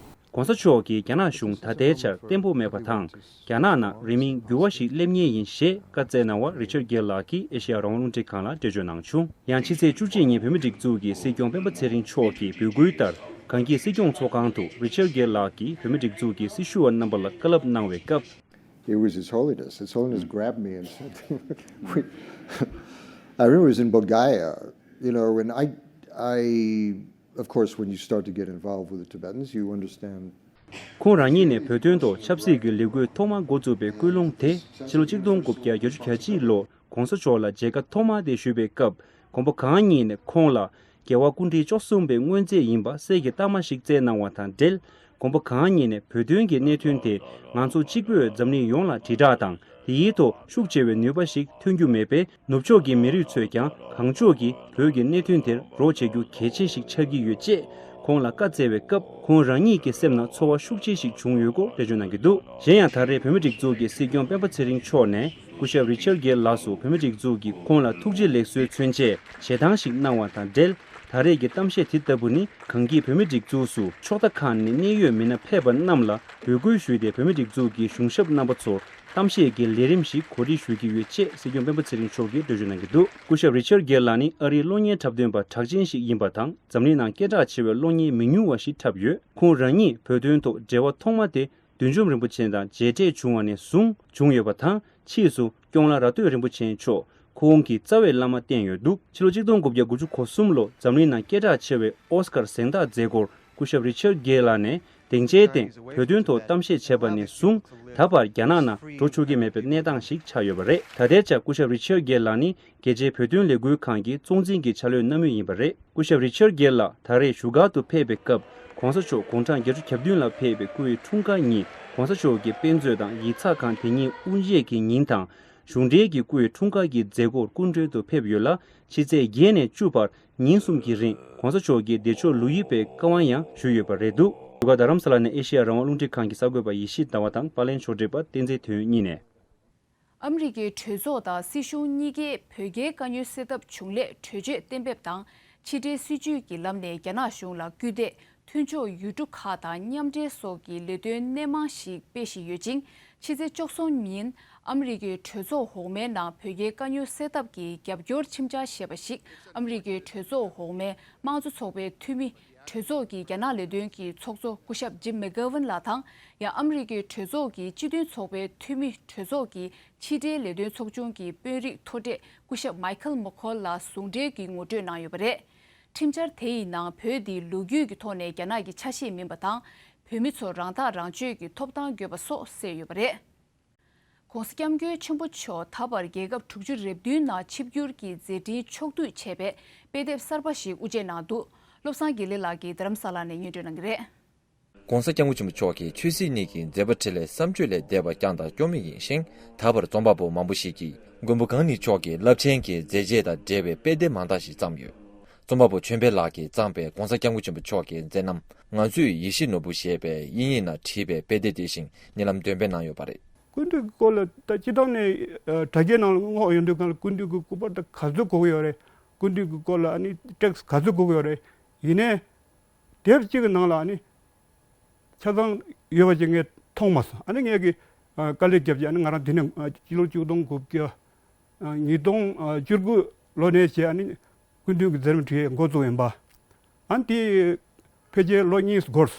༸གོང་ས་མཆོག་གིས་རྒྱ་ནག་གཞུང་ད་ལྟའི་ཆར་བརྟན་པོ་མེད་པ་དང་། རྒྱ་ནག་ནང་རིང་མིན་འགྱུར་བ་ཞིག་སླེབས་ངེས་ཡིན་ཞེས་བཀའ་སྩལ་གནང་བར་རི་ཆར་གྷེལ་ལགས་ཀྱིས་ཨེ་ཤེ་ཡ་རང་དབང་རླུང་འཕྲིན་ཁང་ལ་འགྲེལ་བརྗོད་གནང་བྱུང་། ཡང་ཕྱི་ཚེས་བཅུ་གཅིག་ཉིན་བོད་མིའི་སྒྲིག་འཛུགས་ཀྱི་སྲིད་སྐྱོང་སྤེན་པ་ཚེ་རིང་མཆོག་གིས་འབོད་སྐུལ་ལྟར་གངས་སྐྱིད་སྲིད་སྐྱོང་ཚོགས་ཁང་དུ་རི་ཆར་གྷེལ་ལགས་ཀྱིས་བོད་མིའི་སྒྲིག་འཛུགས་ཀྱི་སྲི་ཞུ་བ་རྣམ་པ་ལ་བཀའ་སློབ་གནང་བའི་སྐབས། It was His Holiness. His Holiness grabbed me and said, we, I remember it was in Bulgaria, you know, when I, I, of course, when you start to get involved with the Tibetans, you understand. ཁོང་རང་ཉིད་ནས་བོད་དོན་ཐོག་ཆབ་སྲིད་ཀྱི་ལས་འགུལ་ཐོག་མ་འགོ་བཙུགས་པའི་ཀུན་སློང་དེ་ཕྱི་ལོ་ཆིག་སྟོང་དགུ་བརྒྱ་བརྒྱད་ཅུ་གྱ་གཅིག་ལོ་༸གོང་ས་མཆོག་ལ་མཇལ་ཁ་ཐོག་མ་དེ་ཞུས་པའི་སྐབས། མགོན་པོ་གང་ཉིད་ནས་ཁོང་ལ་རྒྱལ་བ་སྐུ་ཕྲེང་བཅུ་གསུམ་པའི་མངོན་རྫས་ཡིན་པ་གསེར་གྱི་རྟགས་མ་ཞིག་བསྩལ་གནང་བ་དང་འབྲེལ། དགོན་པ་གང་ཉིད་ནས་བོད་དོན་གྱི་གནད་དོན་དེ་ང་ཚོ་གཅིག་པོས་འཛམ་གླིང་ཡོངས་ལ་དྲིལ་བསྒྲགས་དང་། དེའི་ཐོག་ཤུགས་ཆེ་བའི་ནུས་པ་ཞིག་ཐོན་རྒྱུ་མེད་པས། ནུབ་ཕྱོགས་ཀྱི་མི་རིགས་ཚོས་ཀྱང་གང་ལྕོགས་ཀྱིས་བོད་ཀྱི་གནད་དོན་དེར་རོགས་བྱེད་རྒྱུ་གལ་ཆེ་ཞིག་ཆགས་ཀྱི་ཡོད་ཅེས་ཁོང་ལ་བཀའ་སྩལ་བའི་སྐབས། ཁོང་རང་ཉིད་ཀྱི་སེམས་ནང་ཚོར་བ་ཤུགས་ཆེ་ཞིག་བྱུང་ཡོད་སྐོར་འགྲེལ་བརྗོད་གནང་གི་འདུག་གཞན་ཡང་ད་རེས་བོད་མིའི་སྒྲིག་འཛུགས་ཀྱི་སྲིད་སྐྱོང་སྤེན་པ་ཚེ་རིང་མཆོག་ནས་སྐུ་ཞབས་རི་ཆར་གེལ་ལགས་སུ་བོད་མིའི་སྒྲིག་འཛུགས་ཀྱིས་ཁོང་ལ་ཐུགས་རྗེ་ལེགས་གསོའི་མཚོན་ཆེད་ཞལ་ཐང་ཞིག་གནང་བ་དང་འབྲེལ། ད་རེས་ཀྱི་གཏམ་བཤད་དེ་ལྟ་བུ་ནི་གངས་སྐྱིད་བོད་མིའི་སྒྲིག་འཛུགས་སུ་ཕྱོགས་མཐའ་ཁག་ནས་གནད་ཡོད་མི་སྣ་ཕེབས་པ་རྣམས་ལ་འབོད་སྐུལ་ཞུས་ཏེ། བོད་མིའི་སྒྲིག་འཛུགས་ཀྱི་གཞུང་ཞབས་རྣམ་པ་ཚོར་གཏམ་བཤད་ཀྱི་ལས་རིམ་ཞིག་གོ་སྒྲིག་ཞུ་གི་ཡོད་ཅེས་སྲིད་སྐྱོང་སྤེན་པ་ཚེ་རིང་མཆོག་གིས་འགྲེལ་བརྗོད་གནང་གི་འདུག་སྐུ་ཞབས་རི་ཆར་གེལ་ལགས་ནི་ཨ་རིའི་གློག་བརྙན་འཁྲབ་སྟོན་པ་གྲགས་ཅན་ཞིག་ཡིན་པ་དང་། འཛམ་གླིང་ནང་སྐད་གྲགས་ཆེ་བའི་གློག་བརྙན་མི་ཉུང་བ་ཞིག་འཁྲབ་ཡོད། ཁོང་རང་ཉིད་བོད་དོན་ཐོག་འབྲེལ་བ་ཐོག་མ་དེ་བདུད་འཇོམས་རིན་པོ་ཆེ་དང་མཇལ་འཕྲད་བྱུང་བ་ནས་བཟུང་བྱུང་ཡོད་པ་དང་། ཕྱིས་སུ་སྐྱོང་ལྷ་ར་སྟོད་རིན་པོ་ཆེ་མཆོག་ཁོང་གི་རྩ་བའི་བླ་མ་བསྟེན་ཡོད་འདུག་ཕྱི་ལོ་ཆིག་སྟོང་དགུ་བརྒྱ་དགུ་བཅུ་གོ་གསུམ་ལོ། འཛམ་གླིང་ནང་སྐད་གྲགས་ཆེ་བའི་ཨོ་སི་ཀར་གཟེངས་རྟགས་མཛད་སྒོར་སྐུ་ཞབས་རི་ཆར་གེལ་ལགས་ནས་སྡིངས་ཆའི་སྟེང་བོད་དོན་ཐོག་གཏམ་བཤད་བྱས་པ་ནས་བཟུང་། ད་བར་རྒྱ་ནག་ནང་འགྲོ་ཆོག་གི་མེད་པའི་གནས་སྟངས་ཤིག་ཆགས་ཡོད་པ་རེད། ད་ལྟའི་ཆར་སྐུ་ཞབས་རི་ཆར་གེལ་ལགས་ནི་རྒྱལ་སྤྱིའི་བོད་དོན་ལས་འགུལ་ཁང་གི་གཙོ་འཛིན་གྱི་ཕྱག་ལས་གནང་མུས་ཡིན་པ་རེད། སྐུ་ཞབས་རི་ཆར་གེལ་ལགས་ད་རེས་བཞུགས་སྒར་དུ་ཕེབས་པའི་སྐབས། ྋགོང་ས་མཆོག་དགུང་གྲངས་བརྒྱད་ཅུ་གྱ་བདུན་ལ་ཕེབས་པའི་སྐུའི་འཁྲུངས་སྐར་ཉིན། ྋགོང་ས་མཆོག་གི་དཔེ་མཛོད་དང་ཡིག་ཚགས་ཁང་དེ་ཉིད་དབུ་འབྱེད་ཀྱི་ཉིན་དང་། གཞུང་འབྲེལ་གྱི་སྐུའི་འཁྲུངས་སྐར་གྱི་མཛད་སྒོར་སྐུ་མགྲོན་དུ་ཕེབས་ཡོད་ལ། ཕྱི་ཚེས་བརྒྱད་ནས་བཅུ་བར་ཉིན་གསུམ་གྱི་རིང་ྋགོང་ས་མཆོག་གིས་བདེ་མཆོག་ལོ་དབྱུག་པའི་བཀའ་དབང་ཡང་ཞུས་ཡོད་པ་རེད་འདུག་བཞུགས་སྒར་རྡ་རམ་ས་ལ་ནས་ཨེ་ཤེ་ཡ་རང་དབང་རླུང་འཕྲིན་ཁང་གི་གསར་འགོད་པ་ཡེ་ཤེས་ཟླ་བ་དང་། པར་ལེན་ཕྱོགས་སྒྲིག་པ་བསྟན་འཛིན་དོན་གཉིས་ནས། ཨ་མི་རི་ཀའི་གྲོས་ཚོགས་དང་སྲིད་གཞུང་གཉིས་ཀས་བོད་རྒྱའི་དཀའ་རྙོག་སེལ་ཐབས་བྱུང་སླད་གྲོས་ཆོད་གཏན་འབེབས་དང་། ཕྱི་འབྲེལ་སྲིད་ཇུས་ཀྱི་ལམ་ནས་རྒྱ་ནག་གཞུང་ལ་སྐུལ་འདེད། མཐུན་ཕྱོགས་ཡུལ་གྲུ་ཁག་དང་མཉམ་འབྲེལ་སོགས་ཀྱི་ལས་དོན་སྣེ་མང་ཞིག་སྤེལ་བཞིན་ཡོད་ཅིང་། ཕྱི་ཚེས་བཅུ་གསུམ་ཉིན་ཨ་མི་རི་ཀའི་གྲོས་ཚོགས་འོག་མའི་ནང་བོད་རྒྱའི་དཀའ་རྙོག་སེལ་ཐབས་ཀྱི་རྒྱབ་སྐྱོར་ཁྲིམས་འཆར་ཞེས་པ་ཞིག་ཨ་མི་རི་ཀའི་གྲོས་ཚོགས་འོག་མའི་དམངས་གཙོ་ཚོགས་པའི་འཐུས་མི། གྲོས་ཚོགས་ཀྱི་རྒྱ་ནག་ལས་དོན་གྱི་ཚོགས་གཙོ་སྐུ་ཞབས་ཇིམ་མེག་གྷ་ཝན་ལགས་དང་། ཡང་ཨ་མི་རི་ཀའི་གྲོས་ཚོགས་ཀྱི་སྤྱི་མཐུན་ཚོགས་པའི་འཐུས་མི། གྲོས་ཚོགས་ཀྱི་ཕྱི་འབྲེལ་ལས་དོན་ཚོགས་ཆུང་གི་དཔོན་རིགས་མཐོ་གྲས་སྐུ་ཞབས་མའི་ཁལ་མོ་ཁོལ་ལགས་ཟུང་འབྲེལ་གྱིས་ངོ་སྤྲོད་གནང་ཡོད་པ་རེད། ཁྲིམས་འཆར་དེ་ཡི་ནང་བོད་འདི་ལོ་རྒྱུས་ཀྱི་ཐོག་ནས་རྒྱ་ནག་གི་ཆ་ཤས་མིན་པ་དང་། བོད་མི་ཚོར་རང་ཐག་རང་གཅོད་ཀྱི་ཐོབ་ཐང་དགོས་པ་སོགས་གསལ་ཡོད་པ་རེད། ྋགོང་ས་ྋསྐྱབས་མགོན་ཆེན་པོ་མཆོག་ད་བར་རྒྱལ་ཁབ་དྲུག་ཅུ་རེ་བདུན་ནང་ཆིབས་བསྒྱུར་གྱིས་མཛད་འཕྲིན་ཕྱོགས་བསྡུས་བྱས་པའི་དཔེ་དེབ་གསར་པ་ཞིག་དབུ་འབྱེད་གནང་འདུག་བློ་བཟང་དགེ་ལེགས་ལགས་ཀྱིས་རྡ་རམ་ས་ལ་ནས་སྙན་སྒྲོན་གནང་གི་རེད། ྋགོང་ས་ྋསྐྱབས་མགོན་ཆེན་པོ་མཆོག་གིས་ཆོས་སྲིད་གཉིས་ཀྱི་མཛད་པ་འཕྲིན་ལས་བསམ་བརྗོད་ལས་འདས་པ་བསྐྱངས་དང་སྐྱོང་མུས་ཡིན་ཞིང་། ད་བར་རྩོམ་པ་པོ་མང་པོ་ཞིག་གིས་མགོན་པོ་གང་ཉིད་མཆོག་གི་རླབས་ཆེན་གྱི་མཛད་རྗེས་དང་འབྲེལ་བའི་དཔེ་དེབ་མང་དག་ཞིག་བརྩམས་ཡོད། རྩོམ་པ་པོ་ཆོས་འཕེལ་ལགས་ཀྱིས་བརྩམས་པའི་༧གོང་ས་༧སྐྱབས་མགོན་ཆེན་པོ་མཆོག་གི་མཛད་རྣམ་ང་ཚོས་ཡིད་བཞིན་ནོར་བུ་ཞེས་པའི་དབྱིན་ཡིག་ནང་བྲིས་པའི་དཔེ་དེབ་དེ་བཞིན་ཉེ་ལམ་འདོན་སྤེལ་གནང་ཡོད་པ་རེད། སྐུ་མདུན་གྱི་སྐོར་ལ་ད་སྤྱིར་བཏང་ནས་ཨ་དྲ་རྒྱའི་ནང་ལ་བསྔོགས་ཡོང་དུས་སྒང་ལ་སྐུ་མདུན་གྱི་སྐུ་པར་ད་ག་ཚོད་དགོས་ཀྱི་ཡོད་རེད། སྐུ་མདུན་གྱི་སྐོར་ལ་ཨ་ནི་ཊེག་སི་ག་ཚོད་དགོས་ཀྱི་ཡོད་རེད། ཡིན་ནའི་དེབ་གཅིག་གི་ནང་ལ་ཨ་ནི་ཆ་ཚང་ཡོད་པ་ཅིག་ངས་མཐོང་མ་སོང་། ཨ་ནི་ངས་ཀྱི་ཨ་དཀའ་ལས་བརྒྱབ་ཀྱི་ཨ་ནི་ང་རང་འདི་ནས་ཨ་སྤྱི་ལོ་ཆིག་སྟོང་དགུ་བརྒྱ་ཨ་ཉིས་སྟོང་ཨ་བཅུ་དགུ་ལོ་ནས་བྱས་ཨ་ནི་སྐུ་མདུན་གྱི་མཛད་རིམ་བྲིས་འགོ་བཙུགས་ཡིན་པ། ཨ་ནི་དེ་ཕལ་ཆེར་ལོ་གཉིས་འགོར།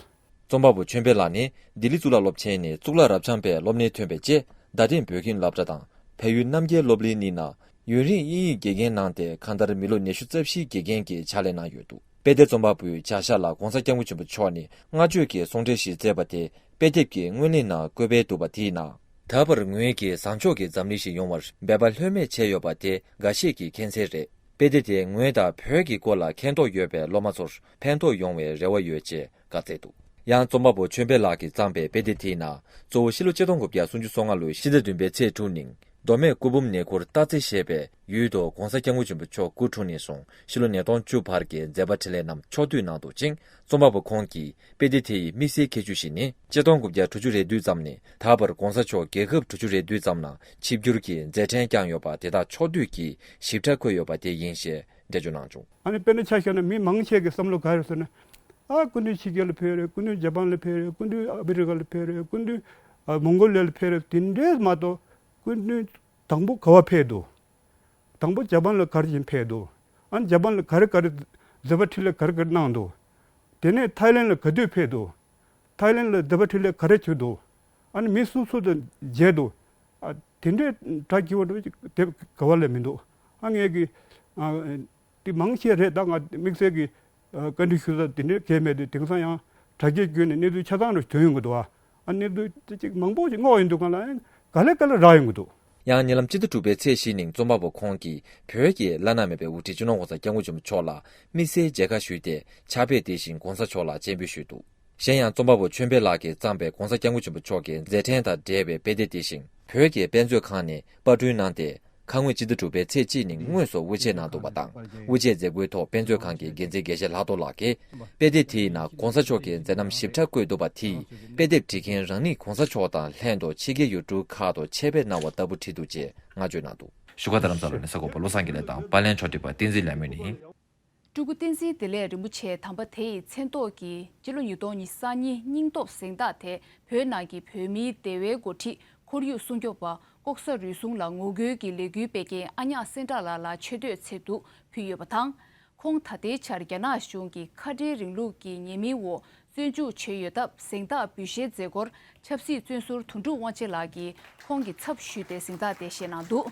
རྩོམ་པ་པོ་ཆོས་འཕེལ་ལགས་ནི་ལྡི་ལི་གཙུག་ལག་སློབ་ཆེན་ནས་གཙུག་ལག་རབ་འབྱམས་པའི་སློབ་གཉེར་ཐོན་པའི་རྗེས། རྡ་སྟེང་བོད་ཁྱིམ་སློབ་གྲྭ་དང་བལ་ཡུལ་རྣམ་རྒྱལ་སློབ་གླིང་གཉིས་ནང་ཡུན་རིང་དབྱིན་ཡིག་དགེ་རྒན་གནང་སྟེ། གང་ལྟར་མི་ལོ་ཉི་ཤུ་རྩ་བཞིའི་དགེ་རྒན་གྱི་ཕྱག་ལས་གནང་ཡོད་འདུག་དཔེ་དེབ་རྩོམ་པ་པོའི་བྱ་གཞག་ལ་༧གོང་ས་༧སྐྱབས་མགོན་ཆེན་པོ་མཆོག་ནས་བསྔགས་བརྗོད་ཀྱི་གསུང་འཕྲིན་ཞིག་བསྩལ་བ་དེ་དཔེ་དེབ་ཀྱི་སྔོན་གླེང་ནང་བཀོད་སྤེལ་འདུག་པ་དེའི་ནང་། ད་བར་ངོས་ཀྱིས་བཟང་ཕྱོགས་ཀྱི་འཛམ་གླིང་ཞིག་ཡོང་བར་འབད་པ་ལྷོད་མེད་བྱས་ཡོད་པ་དེ་འགའ་ཤས་ཀྱིས་མཁྱེན་གསལ་རེད། དཔེ་དེབ་དེས་ངོས་དང་བོད་ཀྱི་སྐོར་ལ་མཁྱེན་རྟོགས་ཡོད་པའི་སློབ་མ་ཚོར་ཕན་ཐོགས་ཡོང་བའི་རེ་བ་ཡོད་ཅེས་བཀའ་སྩལ་འདུག་ཡང་རྩོམ་པ་པོ་ཆོས་འཕེལ་ལགས་ཀྱིས་བརྩམས་པའི་དཔེ་དེབ་དེའི་ནང་གཙོ་བོ་ཕྱི་ལོ་ཆིག་སྟོང་དགུ་བརྒྱ་སུམ་ཅུ་སོ་ལྔ་ལོའི་ཕྱི་ཟླ་བདུན་པའི་ཚེས་དྲུག་ཉིན་མདོ་སྨད་སྐུ་འབུམ་ནས་ཁུར་སྟག་རྩེ་ཞེས་པའི་ཡུལ་དུ་༧གོང་ས་༧སྐྱབས་མགོན་ཆེན་པོ་མཆོག་སྐུ་འཁྲུངས་ནས་བཟུང་ཕྱི་ལོ་ཉིས་སྟོང་བཅུ་བར་གྱི་མཛད་པ་འཕྲིན་ལས་རྣམས་ཕྱོགས་བསྡུས་གནང་འདུག་ཅིང་། རྩོམ་པ་པོ་ཁོང་གིས་དཔེ་དེབ་དེ་ཡི་དམིགས་བསལ་ཁྱད་ཆོས་ཤིག་ནི། ཆིག་སྟོང་དགུ་བརྒྱ་དྲུག་ཅུ་རེ་བདུན་ཙམ་ནས་ད་བར་༧གོང་ས་མཆོག་རྒྱལ་ཁབ་དྲུག་ཅུ་རེ་བདུན་ཙམ་ནང་ཆིབས་བསྒྱུར་གྱི་མཛད་འཕྲིན་བསྐྱངས་ཡོད་པ་དེ་དག་ཕྱོགས་བསྡུས་ཀྱིས་ཞིབ་ཕྲ་བཀོད་ཡོད་པ་དེ་ཡིན་ཞེས་འགྲེལ་བརྗོད་གནང་བྱུང་། ཨ་ནི་དཔེར་ན་ཆ་བཞག་ན་མི་མང་ཆེ་གི་བསམ་བློ་ག་རེ་ཟེར་ན། ཨ་སྐུ་མདུན་ཕྱི་རྒྱལ་ལ་ཕེབས་རེད། སྐུ་མདུན་ཇ་པན་ལ་ཕེབས་རེད། སྐུ་མདུན་ཨ་མི་རི་ཀ་ལ་ཕེབས་རེད། སྐུ་མདུན་ཨ་མོང་གོ་ལི་ཡ་ལ་ཕེབས་རེད། དེ་འདྲས་མ་གཏོགས་སྐུ་མདུན་དང་པོ་ག་བ་ཕེབས་འདུག་དང་པོ་ཇ་པན་ལ་ག་རེ་བྱས་ཕེབས་འདུག་ཨ་ནི་ཇ་པན་ལ་ག་རེ་ག་རེ་མཛད་པ་འཕྲིན་ལས་ག་རེ་ག་རེ་གནང་འདུག་དེ་ནས་ཐའི་ལེན་ལ་ག་དུས་ཕེབས་འདུག་ཐའི་ལེན་ལ་མཛད་པ་འཕྲིན་ལས་ག་རེ་བྱུང་འདུག་ཨ་ནི་མི་སུ་སུ་དང་མཇལ་འདུག་ཨ་དེ་འདྲའི་གྲ་རྒྱས་པོ་དེབ་ག་བ་ལས་མི་འདུག་ཨ་ངས་ཀྱི་ཨ་དེ་མང་ཆེ་རེད། ད་ང་དམིགས་བསལ་གྱི་ཨ་བཀའ་འདྲི་ཞུ་ས་དེ་འདྲའི་གལ་མེད་དུས། དེང་སང་ཡང་དྲ་རྒྱའི་བརྒྱུད་ནས་གནས་ཚུལ་ཆ་ཚང་རུ་ཐོན་ཡོང་གི་འདུག་ཨ་ཨ་གནས་ཚུལ་དེ་ཅིག་མང་པོ་ཞིག་བསྔོགས་ཡོང་དུས་སྒང་ལ་ག་ལེ་ག་ལེ་རག་ཡོང་གི་འདུག་ཡང་ཉེ་ལམ་སྤྱི་ཟླ་དྲུག་པའི་ཚེས་བཞི་ཉིན་རྩོམ་པ་པོ་ཁོང་གིས་བོད་ཀྱི་བླ་ན་མེད་པའི་དབུ་ཁྲིད་སྤྱི་ནོར་༧གོང་ས་༧སྐྱབས་མགོན་ཆེན་པོ་མཆོག་ལ་དམིགས་བསལ་མཇལ་ཁ་ཞུས་ཏེ། ཕྱག་དཔེ་དེ་བཞིན་༧གོང་ས་མཆོག་ལ་སྤྱན་འབུལ་ཞུས་འདུག་གཞན་ཡང་རྩོམ་པ་པོ་ཆོས་འཕེལ་ལགས་ཀྱིས་བརྩམས་པའི་༧གོང་ས་༧སྐྱབས་མགོན་ཆེན་པོ་མཆོག་གི་མཛད་འཕྲིན་དང་འབྲེལ་བའི་དཔེ་དེབ་དེ་བཞིན་བོད་ཀྱི་དཔེ་མཛོད་ཁང་ནས་པར་སྐྲུན་གནང་སྟེ། ཁ་སྔོན་ཕྱི་ཟླ་དྲུག་པའི་ཚེས་གཅིག་ཉིན་དངོས་སུ་དབུ་འབྱེད་གནང་འདུག་པ་དང་། དབུ་འབྱེད་མཛད་སྒོའི་ཐོག་དཔེ་མཛོད་ཁང་གི་འགན་འཛིན་དགེ་བཤེས་ལྷག་རྡོར་ལགས་ཀྱིས། དཔེ་དེབ་དེའི་ནང་༧གོང་ས་མཆོག་གི་མཛད་རྣམ་ཞིབ་ཕྲ་བཀོད་འདུག་པ་དེས། དཔེ་དེབ་འབྲི་མཁན་རང་ཉིད་༧གོང་ས་མཆོག་དང་ལྷན་དུ་ཕྱི་རྒྱལ་ཡུལ་གྲུ་ཁག་ཏུ་ཆེད་ཕེབས་གནང་བ་ལྟ་བུ་བྲིས་འདུག་ཅེས་བསྔགས་བརྗོད་གནང་འདུག་བཞུགས་སྒར་རྡ་རམ་ས་ལ་ནས་གསར་འགོད་པ་བློ་བཟང་དགེ་ལེགས་དང་། པར་ལེན་ཕྱོགས་སྒྲིག་པ་བསྟན་འཛིན་ལྷ་མོ་ནས་ཡིན། སྤྲུལ་སྐུ་བསྟན་འཛིན་བདེ་ལེགས་རིན་པོ་ཆེ་དམ་པ་དེ་ཡི་མཚན་ཐོག་གི་སྤྱི་ལོ་ཉིས་སྟོང་ཉི་ཤུ་རྩ་གཉིས་སྙིང་སྟོབས་གཟེངས་རྟགས་དེ་བོད་ནང་གི་བོད་མིའི་དེ་བའི་འགོ་ཁྲིད་ཁོར་ཡུག་སྲུང་སྐྱོབ་པ་ལྐོག་ཟ་རུལ་སུངས་ལ་ངོ་རྒོལ་གྱི་ལས་འགུལ་སྤེལ་མཁན་ཨ་ཉག་སེང་བྲག་ལགས་ལ་ཆེ་བསྟོད་ཆེད་དུ་ཕུལ་ཡོད་པ་དང་། ཁོང་ད་ལྟའི་ཆར་རྒྱ་ནག་གཞུང་གིས་ཁ་བྲལ་རིང་ལུགས་ཀྱི་ཉེས་མིང་འོག་བཙོན་འཇུག་བྱས་ཡོད་སྟབས། གཟེངས་རྟགས་འབུལ་བཞེས་མཛད་སྒོར་ཆབ་སྲིད་བཙོན་ཟུར་དོན་གྲུབ་དབང་ཆེན་ལགས་ཀྱིས་ཁོང་གི་ཚབ་ཞུས་ཏེ་གཟེངས་རྟགས་དེ་བཞེས་གནང་འདུག་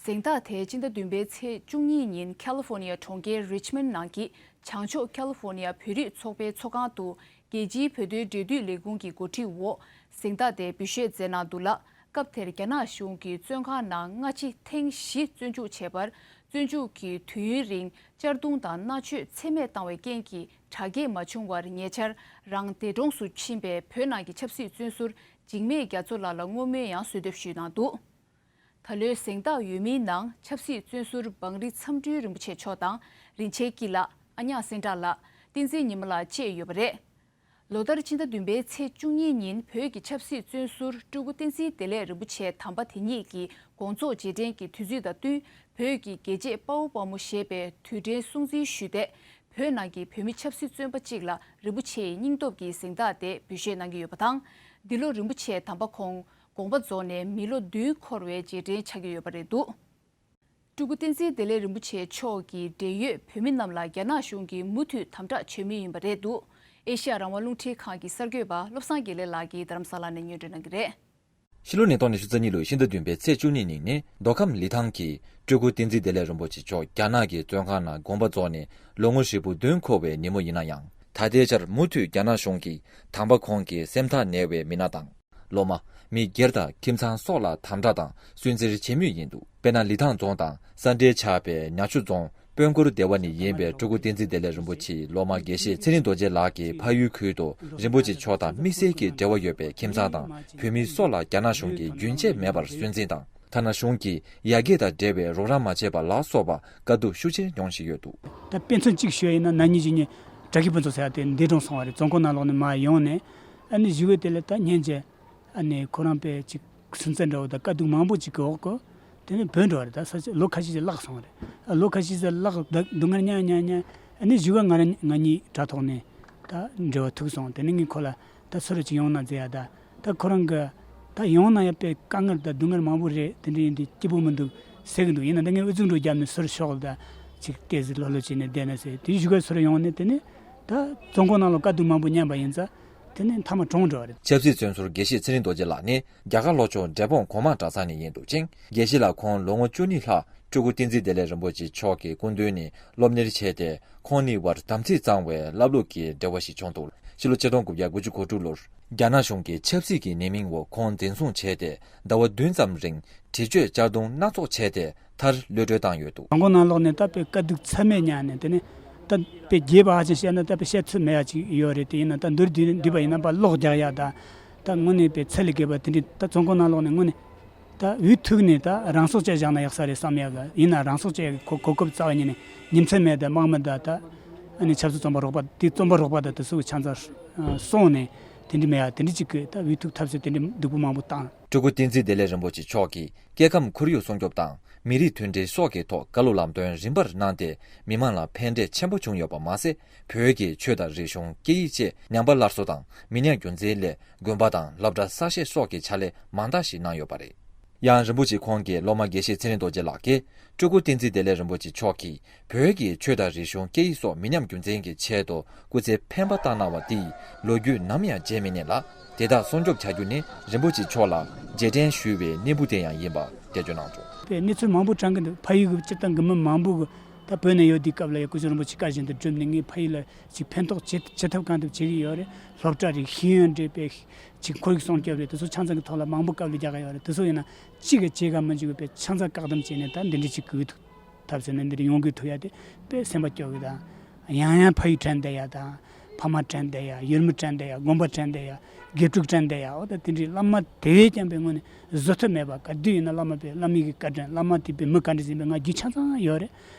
གཟེངས་རྟགས་དེ་ཕྱི་ཟླ་བདུན་པའི་ཚེས་བཅུ་གཉིས་ཉིན་ཁ་ལི་ཧྥོ་ནི་ཡ་གྲོང་ཁྱེར་རིཆ་མོན་ནང་གི་བྱང་ཕྱོགས་ཁ་ལི་ཧྥོ་ནི་ཡ་བོད་རིགས་ཚོགས་པའི་ཚོགས་ཁང་དུ་རྒྱལ་སྤྱིའི་བོད་དོན་འབྲེལ་མཐུད་ལས་ཁུངས་ཀྱི་གོ་སྒྲིག་འོག་གཟེངས་རྟགས་དེ་འབུལ་བཞེས་མཛད་གནང་འདུག་ལ། སྐབས་དེར་རྒྱ་ནག་གཞུང་གིས་བཙོན་ཁང་ནང་སྔ་ཕྱི་ཐེངས་བཞི་བཙོན་འཇུག་བྱས་པར། བཙོན་འཇུག་གི་དུས་ཡུན་རིང་གཅར་རྡུང་དང་མནར་གཅོད་ཚད་མེད་བཏང་བའི་རྐྱེན་གྱིས་དྲག་སྐྱེད་མ་བྱུང་བར། ཉེ་ཆར་རང་འདས་གྲོངས་སུ་ཕྱིན་པའི་བོད་ནང་གི་ཆབ་སྲིད་བཙོན་ཟུར་འཇིགས་མེད་རྒྱ་མཚོ་ལགས་ལ་བསྔོ་སྨོན་ཡང་གསོལ་འདེབས་ཞུས་གནང་འདུག་ད་ལོའི་གཟེངས་རྟགས་འོས་མིའི་ནང་ཆབ་སྲིད་བཙོན་ཟུར་བང་རི་མཚམས་སྤྲུལ་རིན་པོ་ཆེ་མཆོག་དང་། རིན་ཆེན་སྐྱིད་ལགས། ཨ་ཉག་སེང་བྲག་ལགས། བསྟན་འཛིན་ཉི་མ་ལགས་བཅས་ཡོད་པ་རེད། ལོ་ལྟར་ཕྱི་ཟླ་བདུན་པའི་ཚེས་བཅུ་གཉིས་ཉིན་བོད་ཀྱི་ཆབ་སྲིད་བཙོན་ཟུར་སྤྲུལ་སྐུ་བསྟན་འཛིན་བདེ་ལེགས་རིན་པོ་ཆེ་དམ་པ་དེ་ཉིད་ཀྱི་དགོངས་རྫོགས་རྗེས་དྲན་གྱི་དུས་ཚོད་དང་བསྟུན། བོད་ཀྱི་རྒྱལ་གཅེས་དཔའ་བོ་དཔའ་མོ་ཞེས་པའི་དུས་དྲན་སྲུང་བརྩི་ཞུས་ཏེ། བོད་ནང་གི་བོད་མི་ཆབ་སྲིད་བཙོན་པ་གཅིག་ལ་རིན་པོ་ཆེའི་སྙིང་སྟོབས་ཀྱི་གཟེངས་རྟགས་དེ་འབུལ་བཞེས་གནང་གི་ཡོད་པ་དང་། འདི་ལོ་རིན་པོ་ཆེ་དམ་པ་ཁོང་དགོངས་པ་རྫོགས་ནས་མི་ལོ་བདུན་འཁོར་བའི་རྗེས་དྲན་ཆགས་ཀྱི་ཡོད་པ་རེད་འདུག་སྤྲུལ་སྐུ་བསྟན་འཛིན་བདེ་ལེགས་རིན་པོ་ཆེ་མཆོག་གི་འབྲེལ་ཡོད་བོད་མི་རྣམས་ལ་རྒྱ་ནག་གཞུང་གིས་མུ་མཐུད་དམ་དྲག་བྱེད་མུས་ཡིན་པ་རེད་འདུག་ཨེ་ཤ་ཡ་རང་དབང་རླུང་འཕྲིན་ཁང་གི་གསར་འགོད་པ་བློ་བཟང་དགེ་ལེགས་ལགས་ཀྱིས་རྡ་རམ་ས་ལ་ནས་སྙན་སྒྲོན་གནང་གི་རེད། ཕྱི་ལོ་ཉིས་སྟོང་ཉི་ཤུ་རྩ་གཉིས་ལོའི་ཕྱི་ཟླ་བདུན་པའི་ཚེས་བཅུ་གཉིས་ཉིན་ནི་མདོ་ཁམས་ལི་ཐང་གི་སྤྲུལ་སྐུ་བསྟན་འཛིན་བདེ་ལེགས་རིན་པོ་ཆེ་མཆོག་རྒྱ་ནག་གི་བཙོན་ཁང་ནང་དགོངས་པ་རྫོགས་ནས་ལོ་ངོ་ཧྲིལ་པོ་བདུན་འཁོར་བའི་ཉིན་མོ་ཡིན་ན་ཡང་། ད་ལྟའི་ཆར་མུ་མཐུད་རྒྱ་ནག་གཞུང་གིས་དམ་པ་ཁོང་གི་སེམས་ཐག་ཉེ་བའི་མི་སྣ་དང་། སློབ་མ། མི་སྒེར་དང་ཁྱིམ་ཚང་སོགས་ལ་དམ་དྲག་དང་སུན་གཙེར་བྱེད་མུས་ཡིན་འདུག་དཔེར་ན། ལི་ཐང་རྫོང་དང་ས་འབྲེལ་ཆགས་པའི་ཉ་ཆུ་རྫོང་དཔོན་སྐོར་སྡེ་བ་ནས་ཡིན་པའི་སྤྲུལ་སྐུ་བསྟན་འཛིན་བདེ་ལེགས་རིན་པོ་ཆེའི་སློབ་མ་དགེ་བཤེས་ཚེ་རིང་རྡོ་རྗེ་ལགས་ཀྱིས་ཕ་ཡུལ་ཁུལ་དུ་རིན་པོ་ཆེ་མཆོག་དང་དམིགས་བསལ་གྱི་འབྲེལ་བ་ཡོད་པའི་ཁྱིམ་ཚང་དང་བོད་མི་སོགས་ལ་རྒྱ་ནག་གཞུང་གིས་རྒྱུན་ཆད་མེད་པར་སུན་འཛིན་དང་། ཐ་ན་གཞུང་གིས་ཡར་རྒྱས་དང་འབྲེལ་བའི་རོགས་རམ་མ་བྱས་པ་ལ་སོགས་པ་དཀའ་སྡུག་ཤུགས་ཆེ་མྱོང་བཞིན་ཡོད་འདུག་ད་དཔེ་མཚོན་གཅིག་ཞུ་ཡ་ཡིན་ན། ན་ནིང་གཞེས་ནིང་བྲག་གི་ཕུན་ཚོགས་ཟེར་ཡ་དེ་འདས་གྲོངས་སོང་བ་རེད། རྫོང་ཁོག་ནང་ལོགས་ནས་མར་ཡོང་ནས། ཨ་ནི་བཞུགས་ཡུལ་དེ་ལ་ད་སྙིང་རྗེ། ཨ་ནི་ཁོ་རང་དཔེ་ཅིག་སུན་གཙེར་འདྲ་བོ་དང་དཀའ་སྡུག་མང་པོ་ཅིག་གི་འོག་གི། དེ་ནས་བྲོས་འགྲོ་བ་རེད། ད་ས་ཆ་ལོ་ཁ་ཤས་ཅིག་བརླག་སོང་བ་རེད། ཨ་ལོ་ཁ་ཤས་ཅིག་བརླག་ད་སྡུག་བསྔལ་མྱངས་མྱངས་མྱངས། ཨ་ནི་བཞུགས་ཡུལ་ང་རང་ང་གཉིས་དྲ་ཐོག་ནས་ད་འབྲེལ་བ་ཐུག་སོང་། དེ་ནས་ངས་ཁོ་ལ་ད་ཚུར་ཅིག་ཡོང་ན་མཛད་ཡ། ད་ད་ཁོ་རང་གི་ད་ཡོང་ན་ཡ་དཔེ་དཀའ་ངལ་དང་སྡུག་བསྔལ་མང་པོ་རེད། དེ་འདྲ་ཡིན་དུས་སྐྱིད་པོ་མི་འདུག་ཟེར་གི་འདུག་ཡིན་ན་ད་ངས་ཨུ་ཚུགས་འགྲོ་བརྒྱབ་ནས་ཚུར་ཤོག་ད་ཅིག་ཏོག་ཙམ་ལྷོད་ལྷོད་བྱས་ནས་བསྡད་ན་ཟེར། དེ་བཞུགས་ཡུལ་ཚུར་ཡོང་ནས། དེ་ནས་ད་རྫོང་ཁོག་ནང་ལ་དཀའ་སྡུག་མང་པོ་མྱངས་པ་ཡིན་ཙང་། དེ་ནས་མཐའ་མ་གྲོངས་འགྲོ་བ་རེད། ཆབ་སྲིད་བཙོན་ཟུར་དགེ་བཤེས་ཚེ་རིང་རྡོ་རྗེ་ལགས་ནི་རྒྱ་གར་ལྷོ་ཕྱོགས་འབྲས་སྤུངས་གོང་མ་གྲྭ་ཚང་ནས་ཡིན་འདུག་ཅིང་། དགེ་བཤེས་ལགས་ཁོང་ལོ་ངོ་བཅུ་གཉིས་ལྷག་སྤྲུལ་སྐུ་བསྟན་འཛིན་བདེ་ལེགས་རིན་པོ་ཆེ་མཆོག་གི་སྐུ་མདུན་ནས་སློབ་གཉེར་བྱས་ཏེ། ཁོང་གཉིས་བར་དམ་ཚིག་གཙང་བའི་བསླབ་ལུགས་ཀྱི་འབྲེལ་བ་ཞིག་བྱུང་འདུག་ཕྱི་ལོ་ཆིག་སྟོང་དགུ་བརྒྱ་དགུ་བཅུ་གོ་དྲུག་ལོར་རྒྱ་ནག་གཞུང་གིས་ཆབ་སྲིད་ཀྱི་ཉེས་མིང་འོག་ཁོང་འཛིན་བཟུང་བྱས་ཏེ། ཟླ་བ་བདུན་ཙམ་རིང་འདྲི་གཅོད་གཅར་རྡུང་སྣ་ཚོགས་བྱས་ཏེ། མཐར་གློད་གྲོལ་བཏང་ཡོད་འདུག་རྫོང་ཁོག་ནང་ལོགས་ནས་ད་དཔེ་དཀའ་སྡུག་ཚད་མེད་མྱངས་ནས། དེ་ནས་ད་དཔེ་རྒྱས་པ་ཧ་ཅང་བཤད་ན་ད་དཔེ་བཤད་ཚོད་མེད་ཡ་ཅིག་ཡོད་རེད། དེ་ཡིན་ན་ད་མདོར་བསྡུས་བསྡུས་པ་ཡིན་ན། ཕར་གློག་རྒྱག་ཡ་དང་། ད་དངོས་གནས་དཔེ་ཚད་ལས་བརྒལ་བ་དེ་འདྲའི། ད་རྫོང་ཁོག་ནང་ལོགས་ནས་དངོས་གནས་ད་འུ་ཐུག་ནས་ད་རང་སྲོག་བཅད་བཞག་ན་ཡག་ས་རེད་བསམ་ཡ་གི། ཡིན་ན་རང་སྲོག་བཅད་ཡ་གི་གོ་གོ་སྐབས་རྩ་བ་ཉིད་ནས་ཉིན་མཚན་མེད། ད་དམག་མི་དང་ད་ཨ་ནི་ཆབ་སྲིད་བཙོན་པ་རོགས་པ་དེ། བཙོན་པ་རོགས་པ་དང་དེ་ཚོ་གི་ཆ་ཚང་སོང་ནས་དེ་འདྲ་མེད་ཡ་དེ་འདྲ་ཅིག་གི། ད་འུ་ཐུག་ཐབས་ཟད་དེ་འདྲ་སྡུག་པོ་མང་པོ་བཏང་། སྤྲུལ་སྐུ་བསྟན་འཛིན་བདེ་ལེགས་རིན་པོ་ཆེ་མཆོག་གིས་སྐྱེ་ཁམས་ཁོར་ཡུག་སྲུང་སྐྱོབ་དང་མི་རིགས་མཐུན་སྒྲིལ་སོགས་ཀྱི་ཐོག་བཀའ་སློབ་ལམ་སྟོན་རིམ་པར་གནང་སྟེ། མི་མང་ལ་ཕན་འབྲས་ཆེན་པོ་བྱུང་ཡོད་པ་མ་ཟད། བོད་ཀྱི་ཆོས་དང་རིག་གཞུང་། སྐད་ཡིག་བཅས་ཉམས་པ་སླར་གསོ་དང་མི་ཉམས་རྒྱུན་འཛིན་སླད། དགོན་པ་དང་སློབ་གྲྭ་གསར་བཞེངས་སོགས་ཀྱི་ཕྱག་ལས་མང་དག་ཞིག་གནང་ཡོད་པ་རེད། ཡང་རིན་པོ་ཆེ་ཁོང་གི་སློབ་མ་དགེ་བཤེས་ཚེ་རིང་རྡོ་རྗེ་ལགས་ཀྱིས། སྤྲུལ་སྐུ་བསྟན་འཛིན་བདེ་ལེགས་རིན་པོ་ཆེ་མཆོག་གིས་བོད་ཀྱི་ཆོས་དང་རིག་གཞུང་། སྐད་ཡིག་སོགས་མི་ཉམས་རྒྱུན་འཛིན་གྱི་ཆེད་དུ་སྐུ་ཚེ་འཕེན་པ་བཏང་གནང་བ་དེ་ཡི་ལོ་རྒྱུས་ནམ་ཡང་བརྗེད་མི་ཉན་ལ། དེ་དག་སྲུང་སྐྱོབ་བྱ་རྒྱུ་ནི་རིན་པོ་ཆེ་མཆོག་ལ་རྗེས་དྲན་ཞུ་བའི་སྣེ་ཕུ་དེ་ཡང་ཡིན་པ་འགྲེལ་བརྗོད་གནང་འདུག་དཔེ་གནས་ཚུལ་མང་པོ་དྲངས་ཀྱི་འདུག་ཕ་ཡུལ་གྱི་སྤྱིར་བཏང་གི་མི་མང་པོ་གིས་ད་བོད་ནང་ཡོད་དུས་སྐབས་ལ་ཡ་སྐུ་ཞབས་རིན་པོ་ཆེ་བཀའ་བཞིན་དུ་བསྒྲུབས་ནས། ངས་ཕ་ཡུལ་ལ་ཅིག་ཕན་ཐོགས་ཅི་ཅི་ཐུབ་གང་ཐུབ་བྱེད་ཀྱི་ཡོད་རེད། སློབ་གྲྭ་རེད། ཤེས་ཡོན་རེད། དཔེ་ཅིག་ཁོར་ཡུག་སྲུང་སྐྱོབ་རེད། དེ་ཚོ་ཆ་ཚང་གི་ཐོག་ལ་མང་པོ་དཀའ་ལས་རྒྱག་གི་ཡོད་རེད། དེ་ཚོ་ཡིན་ན་གཅིག་གིས་གཅིག་ག་མི་འཇིགས་པའི་དཔེ་ཆ་ཚང་བཀག་སྡོམ་བྱས་ནས། ད་འདི་འདྲ་ཅིག་གི་འུ་ཐུག་ཐབས་ཟད་ནས་འདིར་ཡོང་སྒུག་ཐུབ་ཡ་དེ་དཔེ་སེམས་པ་སྐྱོ་གི། དང་ཡང་ཡང་ཕ་ཡུལ་དྲན་བསྡད་ཡ་དང་ ཕ་མ་དྲན་བསྡད་ཡ། ཡུལ་མི་དྲན་བསྡད་ཡ། དགོན་པ་དྲན་བསྡད་ཡ། དགེ་ཕྲུག་དྲན་བསྡད་ཡ། འོ་ད་དེ་འདྲའི་བླ་མ་དེ་བས་ཀྱང་པའི་ངོས་ནས་བཟོད་ཐབས་མེད་པ། ག་དུས་ཡིན་ན་བླ་མ་པའི་བླ་མའི་གི་བཀའ་དྲིན། བླ་མ་དེ་པའི་མི་ག་འདྲ་ཟིག་ཡིན་པའི་ང་རྒྱུས་ཆ་ཚང་ཡོད་རེད།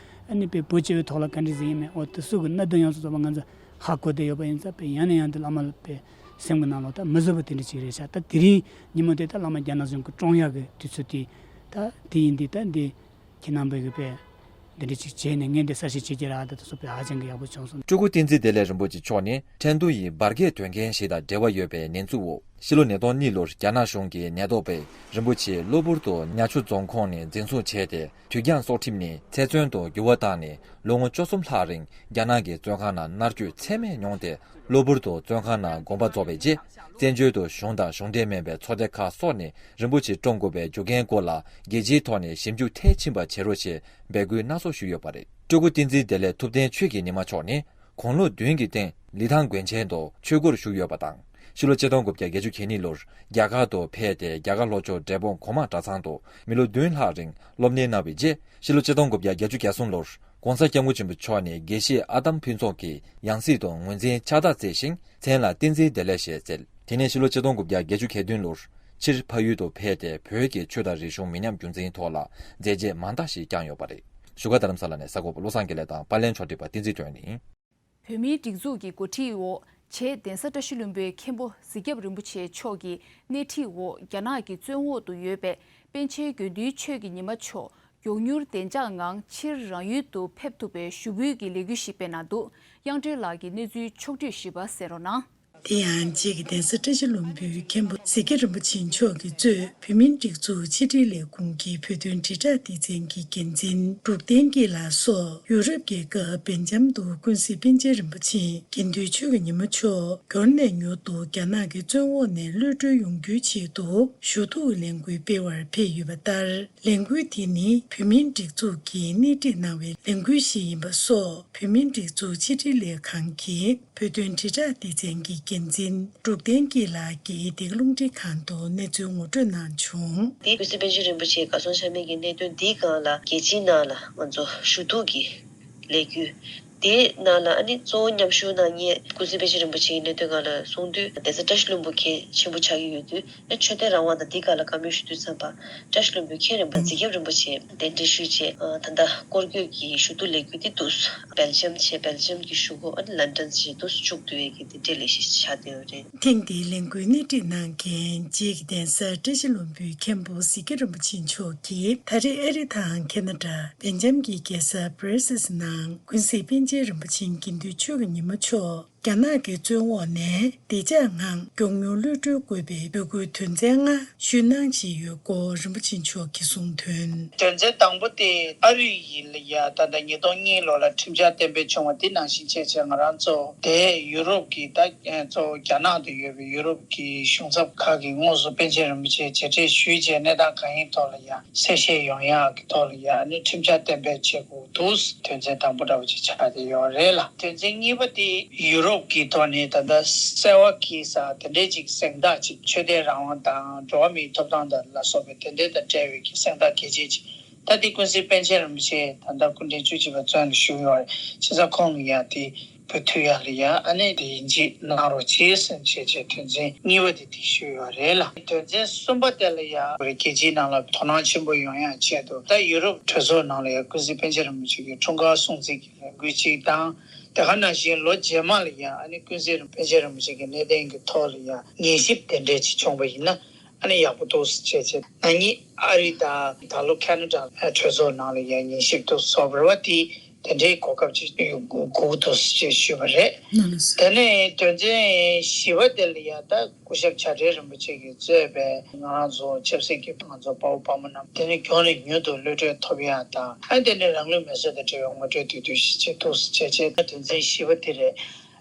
ཨ་ནི་པའི་བོད་སྤྱི་བའི་ཐོག་ལ་ག་འདྲ་ཟིག་ཡིན་མིན། འོ་དེ་ཚོ་གི་གནད་དོན་ཡོངས་སུ་རྫོགས་པ་ང་ཚོ་ཧ་གོ་བསྡད་ཡོད་པ་ཡིན་ཙང་པའི་ཡང་ནས་ཡང་དུ་བླ་མ་པའི་སེམས་ཀྱི་ནང་ལོགས་ད་མི་བཟོད་པ་དེ་འདྲ་ཅིག་རེད་ཤག་ད་དེ་རིང་ཉིན་མོ་དེ་ད་བླ་མ་རྒྱ་ནག་གཞུང་གིས་བཀྲོངས་ཡག་གི་དུས་ཚོད་དེ་ད་དེ་ཡིན་དུས། ད་འདི་ཁྱེད་རྣམ་པས་གི་པའི་འདི་འདྲ་ཅིག་བྱས་ནས་ངས་འདི་གསལ་བཤད་བྱེད་ཀྱི་རེད། ད་དེ་ཚོ་པའི་ཧ་ཅང་གི་ཡག་པོ་བྱུང་སོང་། སྤྲུལ་སྐུ་བསྟན་འཛིན་བདེ་ལེགས་རིན་པོ་ཆེ་མཆོག་ནི་ཁྲེང་ཏུའུ་ཡི་འབར་གས་དོན་རྐྱེན་ཞིག་དང་འབྲེལ་བ་ཡོད་པའི་ནེམ་ཙུའོ། ཕྱི་ལོ་ཉིས་སྟོང་གཉིས་ལོར་རྒྱ་ནག་གཞུང་གི་ནད་ཐོག་པས་རིན་པོ་ཆེ་གློ་བུར་དུ་ཉ་ཆུ་རྫོང་ཁོངས་ནས་འཛིན་བཟུང་བྱས་ཏེ། དུས་འགྱངས་སྲོག་ཁྲིམས་ནས་ཚེ་བཙོན་དུ་འགྱུར་བ་བཏང་ནས། ལོ་ངོ་བཅུ་གསུམ་ལྷག་རིང་རྒྱ་ནག་གི་བཙོན་ཁང་ནང་མནར་གཅོད་ཚད་མེད་མྱོང་སྟེ། གློ་བུར་དུ་བཙོན་ཁང་ནང་དགོངས་པ་རྫོགས་པའི་རྗེས། བཙན་བྱོལ་དུ་གཞུང་དང་གཞུང་འབྲེལ་མིན་པའི་ཚོགས་སྡེ་ཁག་སོགས་ནས་རིན་པོ་ཆེ་བཀྲོངས་དགོས་པའི་རྒྱུ་རྐྱེན་སྐོར་ལ་རྒྱལ་སྤྱིའི་ཐོག་ནས་ཞིབ་འཇུག་མཐིལ་ཕྱིན་པ་བྱེད་རོགས་ཞེས་འབོད་སྐུལ་སྣ་ཚོགས་ཞུས་ཡོད་པ་རེད། སྤྲུལ་སྐུ་བསྟན་འཛིན་བདེ་ལེགས་ཐུབ་བསྟན་ཆོས་ཀྱི་ཉི་མ་མཆོག་ནི། དགུང་ལོ་བདུན་གྱི་སྟེང་ལི་ཐང་དགོན་ཆེན་དུ་ཆོས་སྒོར་ཞུགས་ཡོད་པ་དང་། ཕྱི་ལོ་ཆིག་སྟོང་དགུ་བརྒྱ་བརྒྱད་ཅུ་གྱ་གཉིས་ལོར་རྒྱ་གར་དུ་ཕེབས་ཏེ། རྒྱ་གར་ལྷོ་ཕྱོགས་འབྲས་སྤུངས་གོང་མ་གྲྭ་ཚང་དུ་མི་ལོ་བདུན་ལྷག་རིང་སློབ་གཉེར་གནང་བའི་རྗེས། ཕྱི་ལོ་ཆིག་སྟོང་དགུ་བརྒྱ་བརྒྱད་ཅུ་གྱ་གསུམ་ལོར་༧གོང་ས་༧སྐྱབས་མགོན་ཆེན་པོ་མཆོག་ནས་དགེ་བཤེས་ཨ་དམ་ཕུན་ཚོགས་ཀྱི་ཡང་སྲིད་དུ་ངོས་འཛིན་ཕྱག་རྟགས་བསྩལ་ཞིང་། མཚན་ལ་བསྟན་འཛིན་བདེ་ལེགས་ཞེས་བསྩལ། དེ་ནས་ཕྱི་ལོ་ཆིག་སྟོང་དགུ་བརྒྱ་བརྒྱད་ཅུ་གྱ་བདུན་ལོར་ཕྱིར་ཕ་ཡུལ་དུ་ཕེབས་ཏེ། བོད་ཀྱི་ཆོས་དང་རིག་གཞུང་མི་ཉམས་རྒྱུན་འཛིན་ཐོག་ལ་མཛད་རྗེས་མང་དག་ཞིག་བསྐྱངས་ཡོད་པ་རེད། བཞུགས་སྒར་རྡ་རམ་ས་ལ་ནས་གསར་འགོད་པ་བློ་བཟང་དགེ་ལེགས་དང་པར་ལེན་ཕྱོགས་སྒྲིག་པ་བསྟན་འཛིན་དོན་ཡིན། བོད་མིའི་སྒྲིག་འཛུགས་ཀྱི་འགོ་ཁྲིད་འོག་བྱེས་གདན་ས་བཀྲ་ཤིས་ལྷུན་པོའི་མཁན་པོ་གཟིག་སྐྱབས་རིན་པོ་ཆེ་མཆོག་གི་སྣེ་ཁྲིད་འོག་རྒྱ་ནག་གི་བཙོན་འོག་ཏུ་ཡོད་པའི་པཎ་ཆེན་དགེ་འདུན་ཆོས་ཀྱི་ཉི་མ་མཆོག་མགྱོགས་མྱུར་བདེ་འཇགས་ངང་ཕྱིར་རང་ཡུལ་དུ་ཕེབས་ཐུབ་པའི་ཞུ་འབོད་ཀྱི་ལས་འགུལ་ཞིག་སྤེལ་གནང་འདུག། དབྱངས་སྒྲོན་ལགས་ཀྱིས་གནས་ཚུལ་ཕྱོགས་བསྒྲིགས་ཞིབ་པ་གསན་རོགས་གནང་། དེ་ཡང་བྱེས་ཀྱི་གདན་ས་བཀྲ་ཤིས་ལྷུན་པོའི་མཁན་པོ་གཟིག་སྐྱབས་རིན་པོ་ཆེ་མཆོག་གིས་གཙོས་བོད་མིའི་སྒྲིག་འཛུགས་ཕྱི་དྲིལ་ལས་ཁུངས་ཀྱི་བོད་དོན་དྲིལ་བསྒྲགས་སྡེ་ཚན་གྱི་འགན་འཛིན་འབྲུག་བསྟན་སྐྱིད་ལགས་སོགས་ཡུ་རོབ་རྒྱལ་ཁབ་སྦེལ་ཇམ་དུ་ཀུན་གཟིགས་པཎ་ཆེན་རིན་པོ་ཆེ་དགེ་འདུན་ཆོས་ཀྱི་ཉི་མ་མཆོག་མགྱོགས་ནས་མྱུར་དུ་རྒྱ་ནག་གི་བཙོན་འོག་ནས་གློད་གྲོལ་ཡོང་རྒྱུའི་ཆེད་དུ་ཞུ་གཏུག་ལས་འགུལ་སྤེལ་བར་ཕེབས་ཡོད་པ་ལྟར། ལས་འགུལ་དེ་ནི་བོད་མིའི་སྒྲིག་འཛུགས་ཀྱིས་སྣེ་ཁྲིད་གནང་བའི་ལས་འགུལ་ཞིག་ཡིན་པ་སོགས། བོད་མིའི་སྒྲིག་འཛུགས་ཕྱི་དྲིལ་ལས་ཁང་གི་བོད་དོན་དྲིལ་བསྒྲགས་སྡེ་ཚན་གྱི་འགན་འཛིན་འབྲུག་བསྟན་སྐྱིད་ལགས་ཀྱིས་འདི་ག་རླུང་འཕྲིན་ཁང་དུ་གནས་ཚུལ་ངོ་སྤྲོད་གནང་བྱུང་། དེ་ཀུན་གཟིགས་པཎ་ཆེན་རིན་པོ་ཆེ་གར་སོང་ཆ་མེད་ཀྱི་གནད་དོན་འདིའི་སྒང་ལ་རྒྱལ་སྤྱིའི་ནང་ལ་ང་ཚོ་ཞུ་གཏུག་གི་ལས་འགུལ། དེའི་ནང་ལ་ཨ་ནི་གཙོ་བོ་མཉམ་ཞུགས་གནང་མཁན་ཀུན་གཟིགས་པཎ་ཆེན་རིན་པོ་ཆེའི་གནད་དོན་སྒང་ལ་གསུང་དུས། གདན་ས་བཀྲ་ཤིས་ལྷུན་པོ་མཁན་ཆེན་པོ་ཆགས་ཀྱི་ཡོད་དུས། ཨ་ཆོས་དད་རང་དབང་དང་འདི་སྒང་ལ་བཀའ་མོལ་ཞུ་དུས་ཙམ་པ། བཀྲ་ཤིས་ལྷུན་པོའི་མཁན་རིན་པོ་ཆེ་གཟིག་སྐྱབས་རིན་པོ་ཆེ་གདན་འདྲེན་ཞུས་བྱས། ཨ་ད་ལྟ་སྐོར་སྐྱོད་ཀྱི་ཞུ་གཏུག་ལས་འགུལ་འདི་འདུག། སྦེལ་ཇམ་བྱས། སྦེལ་ཇམ་གྱི་གཞུག་གུ་ཨ་ནི་ལན་ཌན་བྱས་འདུག། མཇུག་བསྡུ་ཡས་ཀྱི་འདི་འདྲའི་ལས་གཞི་ཆགས་བསྡད་ཡོད་རེད། ཐེངས་འདིའི་ལས་འགུལ་སྣེ་ཁྲིད་གནང་མཁན་བྱེས་ཀྱི་གདན་ས་བཀྲ་ཤིས་ལྷུན་པོའི་མཁན་པོ་གཟིག་སྐྱབས་རིན་པོ་ཆེ་མཆོག་གིས། ད་རེས་ཨ་རི་དང་ཁེ་ན་ཌ། སྦེལ་ཇམ་གྱི་རྒྱལ་ས་བྷ་ར་སེལ་ནང་ཀུན་གཟིགས་པཎ་ཆེན་རིན་པོ་ཆེ་དགེ་འདུན་ཆོས་ཀྱི་ཉི་མ་མཆོག་རྒྱ་ནག་གི་བཙོན་འོག་ནས་བདེ་འཇགས་ངང་མགྱོགས་མྱུར་གློད་གྲོལ་དགོས་པའི་འབོད་སྐུལ་དོན་ཚན་ལྔ་ཞུས་གནང་བཞིན་ཡོད་སྐོར་རིན་པོ་ཆེ་མཆོག་གིས་གསུངས་དོན། དོན་ཚན་དང་པོ་དེ་ཨ་རི་ཡིས་ལ་ཡ་ད་ལྟ་ཉིས་སྟོང་གཉིས་ལོ་ལ་ཁྲིམས་འཆར་གཏན་འབེབས་བྱུང་བ་དེ་ནང་བཞིན་བྱས་བྱས། ང་རང་ཚོ་དེ་ཡུ་རོབ་ཀྱི་ད་གཙོ་བོ་རྒྱ་ནག་ཏུ་ཡོད་པའི་ཡུ་རོབ་ཀྱི་གཞུང་ཚབ་ཁག་གིས་དངོས་སུ་པཎ་ཆེན་རིན་པོ་ཆེ་མཇལ་འཕྲད་ཞུས་བྱས། གནས་སྟངས་གང་ཡིན་ཐོག་ལ་ཡ་གསལ་བཤད་ཡོང་ཡག་གི་ཐོག་ལ་ཡ་ནི་ཁྲིམས་འཆར་གཏན་འབེབས་བྱེད་དགོས་འདུག། དོན་ཚན་དང་པོ་འདྲ་བོ་ཅིག་ཆགས་བསྡད་ཡོད་རེད་ལ། དོན་ཚན་གཉིས་པ་དེ་ཡུ་རོབ་ཀྱི་ཐོག་ནས་ད་ལྟ་གསལ་བ་གྱི་ས་དེ་འདྲའི་ཅིག་གཟེངས་རྟགས་ཅིག། ཆོས་དད་རང་དབང་དང་འགྲོ་བ་མིའི་ཐོབ་ཐང་དང་ལ་སོགས་པའི་དེ་འདྲའི་དང་འབྲེལ་བའི་གི་གཟེངས་རྟགས་གལ་ཆེ་ཅིག། ད་དེ་ཀུན་གཟིགས་པཎ་ཆེན་རིན་པོ་ཆེ་ད་ལྟ་སྐུ་ཕྲེང་བཅུ་གཅིག་པ་བཙོན་ལ་བཞུགས་ཡོད་རེད། བྱས་ཙང་ཁོང་གིས་ཡང་དེ་འབུལ་ཐུབ་ཡག་ལ་ཡ་ཨ་ནི་དེ་ཡིན་གཅིག་གནང་རོགས་གྱིས་ཟེར་བྱས་བྱས། དོན་ཚན་གཉིས་པ་དེ་དེ་ཞུས་ཡོད་རེད་ལ། དོན་ཚན་གསུམ་པ་དེ་ལ་ཡ་རྒྱལ་སྤྱིའི་ནང་ལ་དོ་སྣང་ཆེན་པོ་ཡོང་ཡག་ཆེད་དུ། ད་ཡུ་རོབ་གྲོས་ཚོགས་ནང་ལ་ཡ་ཀུན་གཟིགས་པཎ་ཆེན་རིན་པོ་ཆེ་གི་འཁྲུངས་སྐར་སྲུང་བརྩི་གི་ལས་འགུལ་གཅིག་དང་། དེ་ག་ནང་བཞིན་ལོ་རྗེས་མ་ལ་ཡ་ཨ་ནི་ཀུན་གཟིགས་པཎ་ཆེན་རིན་པོ་ཆེ་གི་གནས་བརྟན་གྱི་ཐོག་ལ་ཡ་ཉན་ཞིབ་དེ་འདྲས་ཅིག་བྱུང་བ་ཡིན་ན་ཨ་ནི་ཡག་པོ་འདུག་ཟེར་བྱས་བྱས། ན་ནིང་ཨ་རི་དང་ད་ལོ་ཁེ་ན་ཌ་གྲོས་ཚོགས་ནང་ལ་ཡ་ཉན་ཞིབ་འདུག་ཟེར་བ་རེད་བ། དེ་དེ་འདྲའི་གོ་སྐབས་ཅིག་ཡོང་དགོས་འདུག་ཟེར་བྱས་ཞུས་པ་རེད། དེ་ནས་དོན་ཚན་བཞི་པ་དེ་ལ་ཡ་ད་སྐུ་ཞབས་བྱ་བྲལ་རིན་པོ་ཆེ་གིས་གཙོས་པའི་ང་རང་ཚོ་ཆབ་སྲིད་ཀྱི་ང་ཚོ་དཔའ་བོ་དཔའ་མོ་རྣམས་དེ་ནས་མགྱོགས་ནས་མྱུར་དུ་གློད་གྲོལ་ཐོབ་ཡག་དང་། ཨ་དེ་ནས་རང་ལུས་མེ་སྲེག་དང་འབྲེལ་བའི་ངོ་སྤྲོད་དེ་དུས་ཤིག་བྱེད་འདུག་ཟེར་བྱས་བྱས། དོན་ཚན་བཞི་པ་དེ་རེད།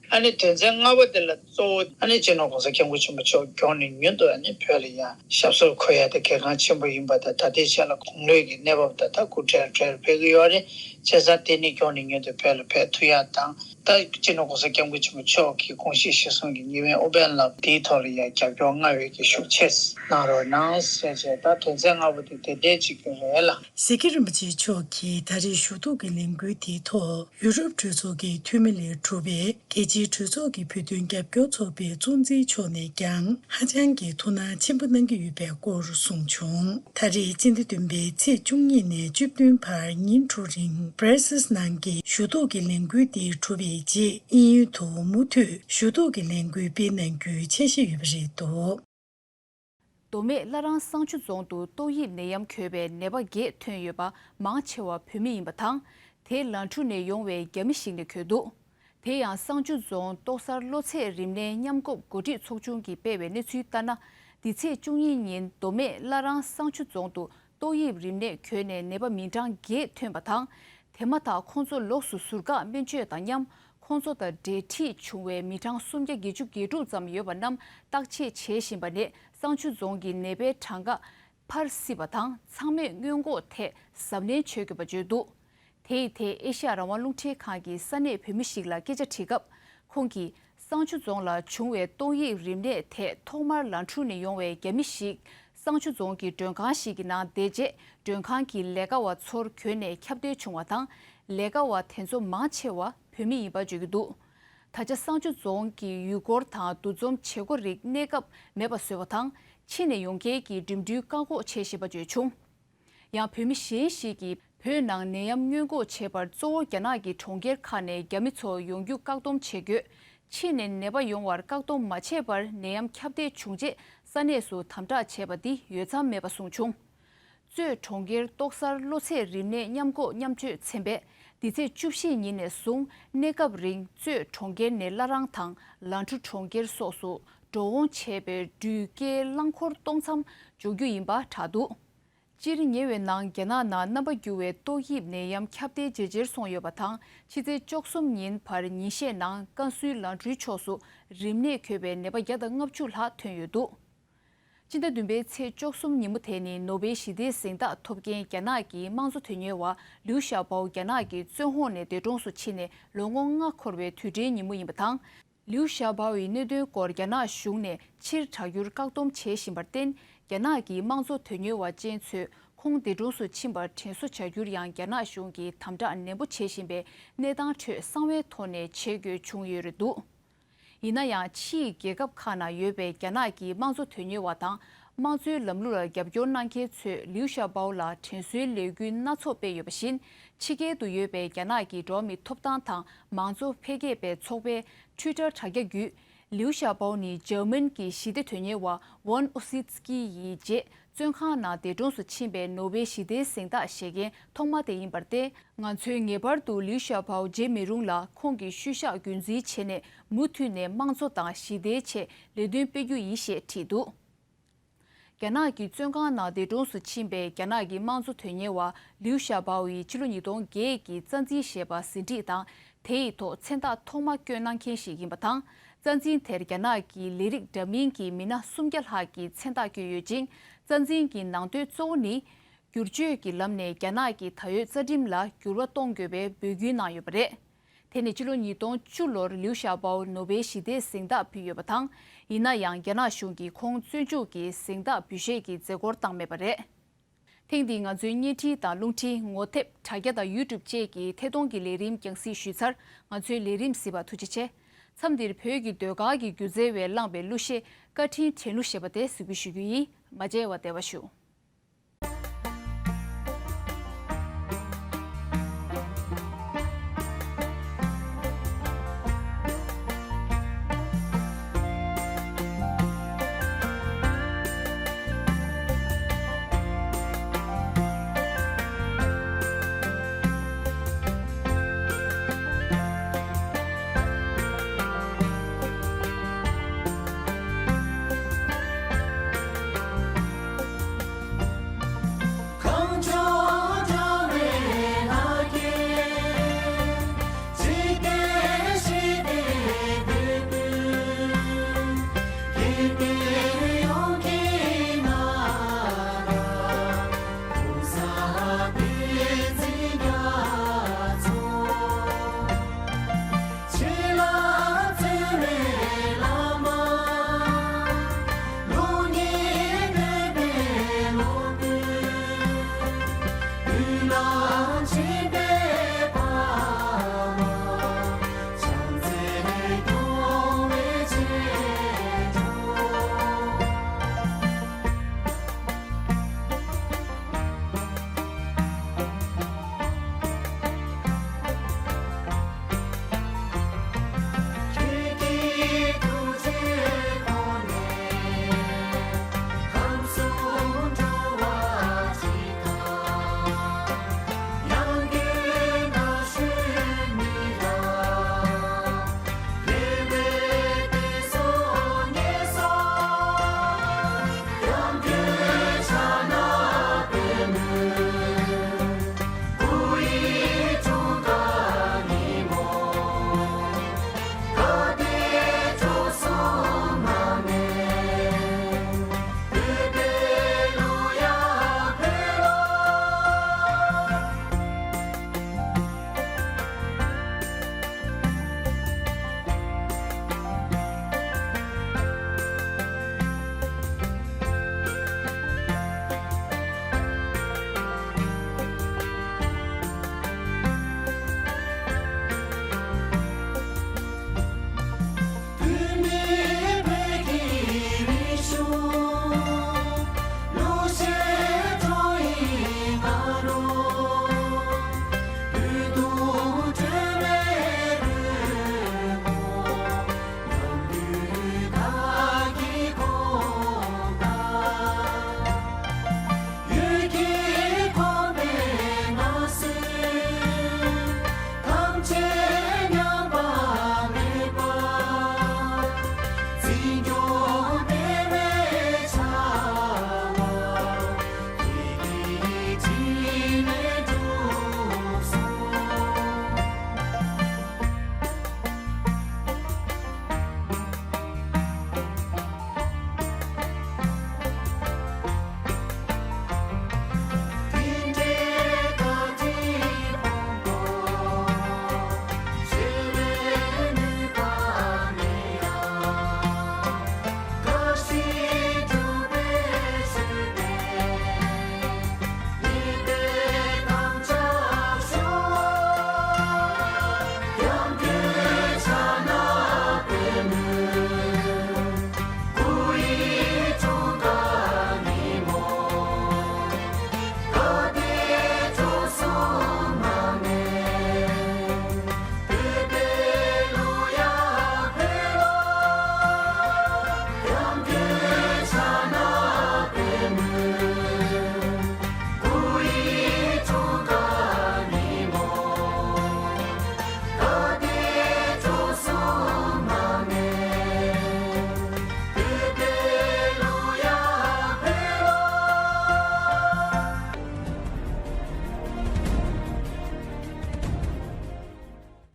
ཨ་ནི་དོན་ཚན་ལྔ་པ་དེ་ལ་གཙོ་བོ་ཨ་ནི་སྤྱི་ནོར་༸གོང་ས་༸སྐྱབས་མགོན་ཆེན་པོ་མཆོག་མགྱོགས་ནས་མྱུར་དུ་ཨ་ནི་བོད་ལ་ཡ་ཞབས་སོར་འཁོད་ཡ་དེ་གལ་འགངས་ཆེན་པོ་ཡིན་པ་དང་། ད་ལྟའི་ཆ་ལ་དགུང་ལོའི་གི་གནས་བབ་དང་ད་སྐུ་བགྲེས་བགྲེས་ཕེབས་ཀྱི་ཡོད་རེད། བྱས་ཙང་དེ་ནི་མགྱོགས་ནས་མྱུར་དུ་བོད་ལ་ཕེབས་ཐུབ་ཡ་དང་། ད་སྤྱི་ནོར་༸གོང་ས་༸སྐྱབས་མགོན་ཆེན་པོ་མཆོག་གི་དགོངས་གཞི་གཞིར་བཟུང་གི་ཉེ་བའི་དབུ་འབེན་ལ་དེའི་ཐོག་ལ་ཡང་རྒྱབ་སྐྱོར་སྔར་བས་ཀྱི་ཤུགས་ཆེ་གནང་རོགས་གནང་ཟེར་བྱས། ད་དོན་ཚན་ལྔ་པོ་དེ་དེ་འདྲའི་ཅིག་གི་རེད་ལ། ཟེར་གི། རིན་པོ་ཆེ་མཆོག་གིས་ད་རེས་ཞུ་གཏུག་གི་ལས་འགུལ་དེའི་ཐོག་ཡུ་རོབ་གྲོས་ཚོགས་ཀྱི་འཐུས་མི་ལས་གྲུབ་པའི་རྒྱལ་སྤྱིའི་གྲོས་ཚོགས་ཀྱི་བོད་དོན་རྒྱབ་སྐྱོར་ཚོགས་པའི་གཙོ་འཛིན་མཆོག་ནས་ཀྱང་ཧ་ཅང་གི་ཐུགས་སྣང་ཆེན་པོ་གནང་གི་ཡོད་པའི་སྐོར་གསུངས་བྱུང་། ད་རེས་སྤྱི་ཟླ་བདུན་པའི་ཚེས་བཅུ་གཉིས་ནས་བཅུ་བདུན་བར་ཉིན་དྲུག་རིང་སྦྲེ་སིལ་ནང་གི་ཞུ་གཏུག་གི་ལས་འགུལ་འདིའི་གྲུབ་པའི་རྗེས་དབྱིན་ཡུལ་དུ་མུ་མཐུད་ཞུ་གཏུག་གི་ལས་འགུལ་སྤེལ་གནང་རྒྱུའི་འཆར་གཞི་ཡོད་པ་རེད་འདུག། མདོ་སྨད་བླ་རང་བསང་ཆུ་རྫོང་དུ་ཏོག་དབྱིབས་ནད་ཡམས་འགོས་པའི་ནད་པ་བརྒྱད་ཐོན་ཡོད་པ། མང་ཆེ་བ་བོད་མི་ཡིན་པ་དང་། དེ་ལན་གྲུ་ནས་ཡོང་བའི་རྒྱ་མི་ཞིག་ནས་འགོས་འདུག། དེ་ཡང་བསང་ཆུ་རྫོང་ཏོག་གསར་གློ་ཚད་རིམས་ནད་མཉམ་འགོག་འགོ་ཁྲིད་ཚོགས་ཆུང་གིས་སྤེལ་བའི་གནས་ཚུལ་ལྟར་ན། འདི་ཚེས་བཅུ་གཉིས་ཉིན་མདོ་སྨད་བླ་རང་བསང་ཆུ་རྫོང་དུ་ཏོག་དབྱིབས་རིམས་ནད་འགོས་ནས་ནད་པ་མི་གྲངས་བརྒྱད་ཐོན་པ་དང་། དེ་མ་ཐག་ཁོང་ཚོ་ལོགས་སུ་ཟུར་བཀག་སྨན་བཅོས་དང་མཉམ། ཁོང་ཚོ་དང་འབྲེལ་འདྲིས་བྱུང་བའི་མི་གྲངས་སུམ་བརྒྱ་བརྒྱད་ཅུ་གྱ་དྲུག་ཙམ་ཡོད་པ་རྣམས་བརྟག་དཔྱད་བྱེད་བཞིན་པ་ནས། བསང་ཆུ་རྫོང་གི་ནད་པའི་གྲངས་ཀ་འཕར་སྲིད་པ་དང་། ཚང་མས་སྔོན་འགོག་ཐད་གཟབ་ནན་བྱེད་དགོས་པ་བརྗོད་འདུག། དེ་ཡི་ཐད་ཨེ་ཤ་ཡ་རང་དབང་རླུང་འཕྲིན་ཁང་གིས་ས་གནས་བོད་མི་ཞིག་ལ་སྐད་ཆ་དྲིས་སྐབས། ཁོང་གིས་བསང་ཆུ་རྫོང་ལ་བྱུང་བའི་ཏོག་དབྱིབས་རིམས་ནད་ཐད་ཐོག་མར་ལན་གྲུ་ནས་ཡོང་བའི་རྒྱ་མི་ཞིག་བསང་ཆུ་རྫོང་གི་མགྲོན་ཁང་ཞིག་གི་ནང་བསྡད་རྗེས། མགྲོན་ཁང་གི་ལས་ཀ་བ་ཚོར་གྱོན་ནས་ཁྱབ་གདལ་བྱུང་བ་དང་། ལས་ཀ་བ་དེ་ཚོ་མང་ཆེ་བ་བོད་མི་ཡིན་པ་བརྗོད་ཀྱི་འདུག། ད་ཆ་བསང་ཆུ་རྫོང་གི་ཡུལ་སྐོར་དང་འདུ་འཛོམས་བྱེད་སྒོ་རིགས་གནས་སྐབས་མེད་པ་བཟོས་པ་དང་། ཕྱི་ནས་ཡོང་མཁན་གྱི་འགྲིམ་འགྲུལ་བཀག་འགོག་བྱེད་བཞིན་པ་བརྗོད་བྱུང་། ཡང་བོད་མི་གཞན་ཞིག་གིས། བོད་ནང་ནད་ཡམས་སྔོན་འགོག་བྱེད་པར་གཙོ་བོ་རྒྱ་ནག་གི་གྲོང་ཁྱེར་ཁག་ནས་རྒྱ་མི་ཚོ་ཡོང་རྒྱུ་བཀག་སྡོམ་བྱེད་དགོས། ཕྱི་ནས་ནད་པ་ཡོང་བར་བཀག་སྡོམ་མ་བྱས་པར་ནད་ཡམས་ཁྱབ་གདལ་བྱུང་རྗེས་ས་གནས་སུ་དམ་དྲག་བྱས་པ་འདི་ཡོ་བསྲང་མེད་པ་གསུངས་བྱུང་། གཙོས་གྲོང་ཁྱེར་ཏོག་གསར་གློ་ཚད་རིམས་ནད་མཉམ་འགོག་མཉམ་བཅོས་ཚན་པས་འདི་ཚེས་བཅུ་བཞི་ཉིན་ནས་བཟུང་གནས་སྐབས་རིང་གཙོས་གྲོང་ཁྱེར་ནས་བླ་བྲང་དང་ལན་གྲུ་གྲོང་ཁྱེར་སོགས་སུ་འགྲོ་འོང་བྱེད་པའི་འགྲུལ་སྐྱེལ་རླངས་འཁོར་སྟོང་ཙམ་འཇོག་རྒྱུ་ཡིན་པ་བསྒྲགས་འདུག། སྤྱིར་ཉེ་བའི་ནང་རྒྱ་ནག་ནང་རྣམ་པ་འགྱུར་བའི་ཏོག་དབྱིབས་ནད་ཡམས་ཁྱབ་གདལ་ཇེ་ཆེར་སོང་ཡོད་པ་དང་། ཕྱི་ཚེས་བཅུ་གསུམ་ཉིན་བར་ཉིན་ཤས་ནང་ཀན་སུའུ་ལན་གྲུའི་ཕྱོགས་སུ་རིམས་ནད་འགོས་པའི་ནད་པ་བརྒྱ་དང་ལྔ་བཅུ་ལྷག་ཐོན་ཡོད་འདུག། སྤྱི་ཟླ་བདུན་པའི་ཚེས་བཅུ་གསུམ་ཉིན་མོ་དེ་ནི་ནོ་བེལ་ཞི་བདེའི་གཟེངས་རྟགས་ཐོབ་མཁན་རྒྱ་ནག་གི་དམངས་གཙོ་དོན་གཉེར་བ་ལིའུ་ཞའོ་པའོ་རྒྱ་ནག་གི་བཙོན་འོག་ནས་འདས་གྲོངས་སུ་ཕྱིན་ནས་ལོ་ངོ་ལྔ་འཁོར་བའི་དུས་དྲན་ཉིན་མོ་ཡིན་པ་དང་། ལིའུ་ཞའོ་པའོ་ཡི་གནད་དོན་སྐོར་རྒྱ་ནག་གཞུང་ནས་ཕྱིར་དྲག་རྒྱུར་བཀག་སྡོམ་བྱེད་བཞིན་པར་བརྟེན། རྒྱ་ནག་གི་དམངས་གཙོ་དོན་གཉེར་བ་ཅན་ཚོས་ཁོང་འདས་གྲོངས་སུ་ཕྱིན་པར་དྲན་གསོ་བྱ་རྒྱུར་ཡང་རྒྱ་ནག་གཞུང་གིས་དམ་དྲག་ནན་པོ་བྱེད་བཞིན་པའི་གནས་སྟངས་ཁྲོད་གསང་བའི་ཐོག་ནས་བྱེད་དགོས་བྱུང་ཡོད་རེད་འདུག། ཡིན་ན་ཡང་ཕྱིའི་རྒྱལ་ཁབ་ཁག་ནང་ཡོད་པའི་རྒྱ་ནག་གི་དམངས་གཙོ་དོན་གཉེར་བ་དང་། དམངས་གཙོའི་ལམ་ལུགས་ལ་རྒྱབ་སྐྱོར་གནང་མཁན་ཚོས་ལིའུ་ཞའོ་པའོ་ལ་དྲན་གསོའི་ལས་འགུལ་སྣ་ཚོགས་སྤེལ་ཡོད་པ་བཞིན། ཕྱི་རྒྱལ་དུ་ཡོད་པའི་རྒྱ་ནག་གི་འགྲོ་བ་མིའི་ཐོབ་ཐང་དང་མང་གཙོ་འཕེལ་རྒྱས་པའི་ཚོགས་པའི་ཊུའི་ཊར་དྲ་རྒྱ་བརྒྱུད། ལིའུ་ཞའོ་པའོ་ནི་འཇར་མན་གྱི་ཞི་བདེ་དོན་གཉེར་བ་ཝོན་ཨུ་སི་ཙི་ཀི་ཡི་རྗེས། བཙོན་ཁང་ནང་འདས་གྲོངས་སུ་ཕྱིན་པའི་ནོ་བེལ་ཞི་བདེའི་གཟེངས་རྟགས་བཞེས་མཁན་ཐོག་མ་དེ་ཡིན་པར་བརྟེན། ང་ཚོས་ངེས་པར་དུ་ལིའུ་ཞའོ་པའོ་བརྗེད་མི་རུང་ལ། ཁོང་གི་ཤུལ་བཞག་རྒྱུན་འཛིན་བྱས་ནས། མུ་མཐུད་ནས་དམངས་གཙོ་དང་ཞི་བདེའི་ཆེད་ལས་དོན་སྤེལ་རྒྱུ་ཡིན་ཞེས་བྲིས་འདུག། རྒྱ་ནག་གི་བཙོན་ཁང་ནང་འདས་གྲོངས་སུ་ཕྱིན་པའི་རྒྱ་ནག་གི་དམངས་གཙོ་དོན་གཉེར་བ་ལིའུ་ཞའོ་པའོ་ཡི་ཕྱི་ལོ་ཉིས་སྟོང་བརྒྱད་ཀྱི་རྩ་འཛིན་ཞེས་པ་ཟིན་བྲིས་དང་། དེ་ཡི་ཐོག་མཚན་རྟགས་ཐོག་མ་བསྐྱོན་གནང་མཁན་ཞིག་ཡིན་པ་དང་། རྩ་འཛིན་དེར་རྒྱ་ནག་གི་ལས་རིགས་འདྲ་མིན་གྱི་མི་སྣ་སུམ་བརྒྱ་ལྷག་གིས་མཚན་རྟགས་བསྐྱོན་ཡོད་ཅིང་། རྩ་འཛིན་གྱི་ནང་དོན་གཙོ་བོ་ནི། བསྒྱུར་བཅོས་ཀྱི་ལམ་ནས་རྒྱ་ནག་གི་ད་ཡོད་རྩ་ཁྲིམས་ལ་འགྱུར་བ་གཏོང་དགོས་པའི་འབོད་སྐུལ་གནང་ཡོད་པ་རེད། དེ་ནི་ཕྱི་ལོ་ཉིས་སྟོང་བཅུ་ལོར་ལིའུ་ཞའོ་པའོ་ནོ་བེལ་ཞི་བདེའི་གཟེངས་རྟགས་ཕུལ་ཡོད་པ་དང་། ཡིན་ན་ཡང་རྒྱ་ནག་གཞུང་གིས་ཁོང་བཙོན་འཇུག་གི་གཟེངས་རྟགས་འབུལ་བཞེས་ཀྱི་མཛད་སྒོར་བཏང་མེད་པ་རེད། ཐེངས་འདིའི་ང་ཚོའི་བརྙན་འཕྲིན་དང་རླུང་འཕྲིན། ངོ་དེབ། དྲ་རྒྱ་དང་ཡུ་ཊུབ་བཅས་ཀྱི་ཐད་གཏོང་གི་ལས་རིམ་རྒྱང་སྲིང་ཞུས་ཚར། ང་ཚོའི་ལས་རིམ་གཟིགས་པར་ཐུགས་རྗེ་ཆེ། མཚམས་འདིར་བོད་ཀྱི་ཟློས་གར་གྱི་སྒྱུ་རྩལ་བས་བླངས་པའི་གླུ་གཞས་བཀའ་དྲིན་དྲན་གླུ་ཞེས་པ་དེ་གཟིགས་འབུལ་ཞུ་རྒྱུ་ཡིན། མ་མཇལ་བར་བདེ་བར་བཞུགས།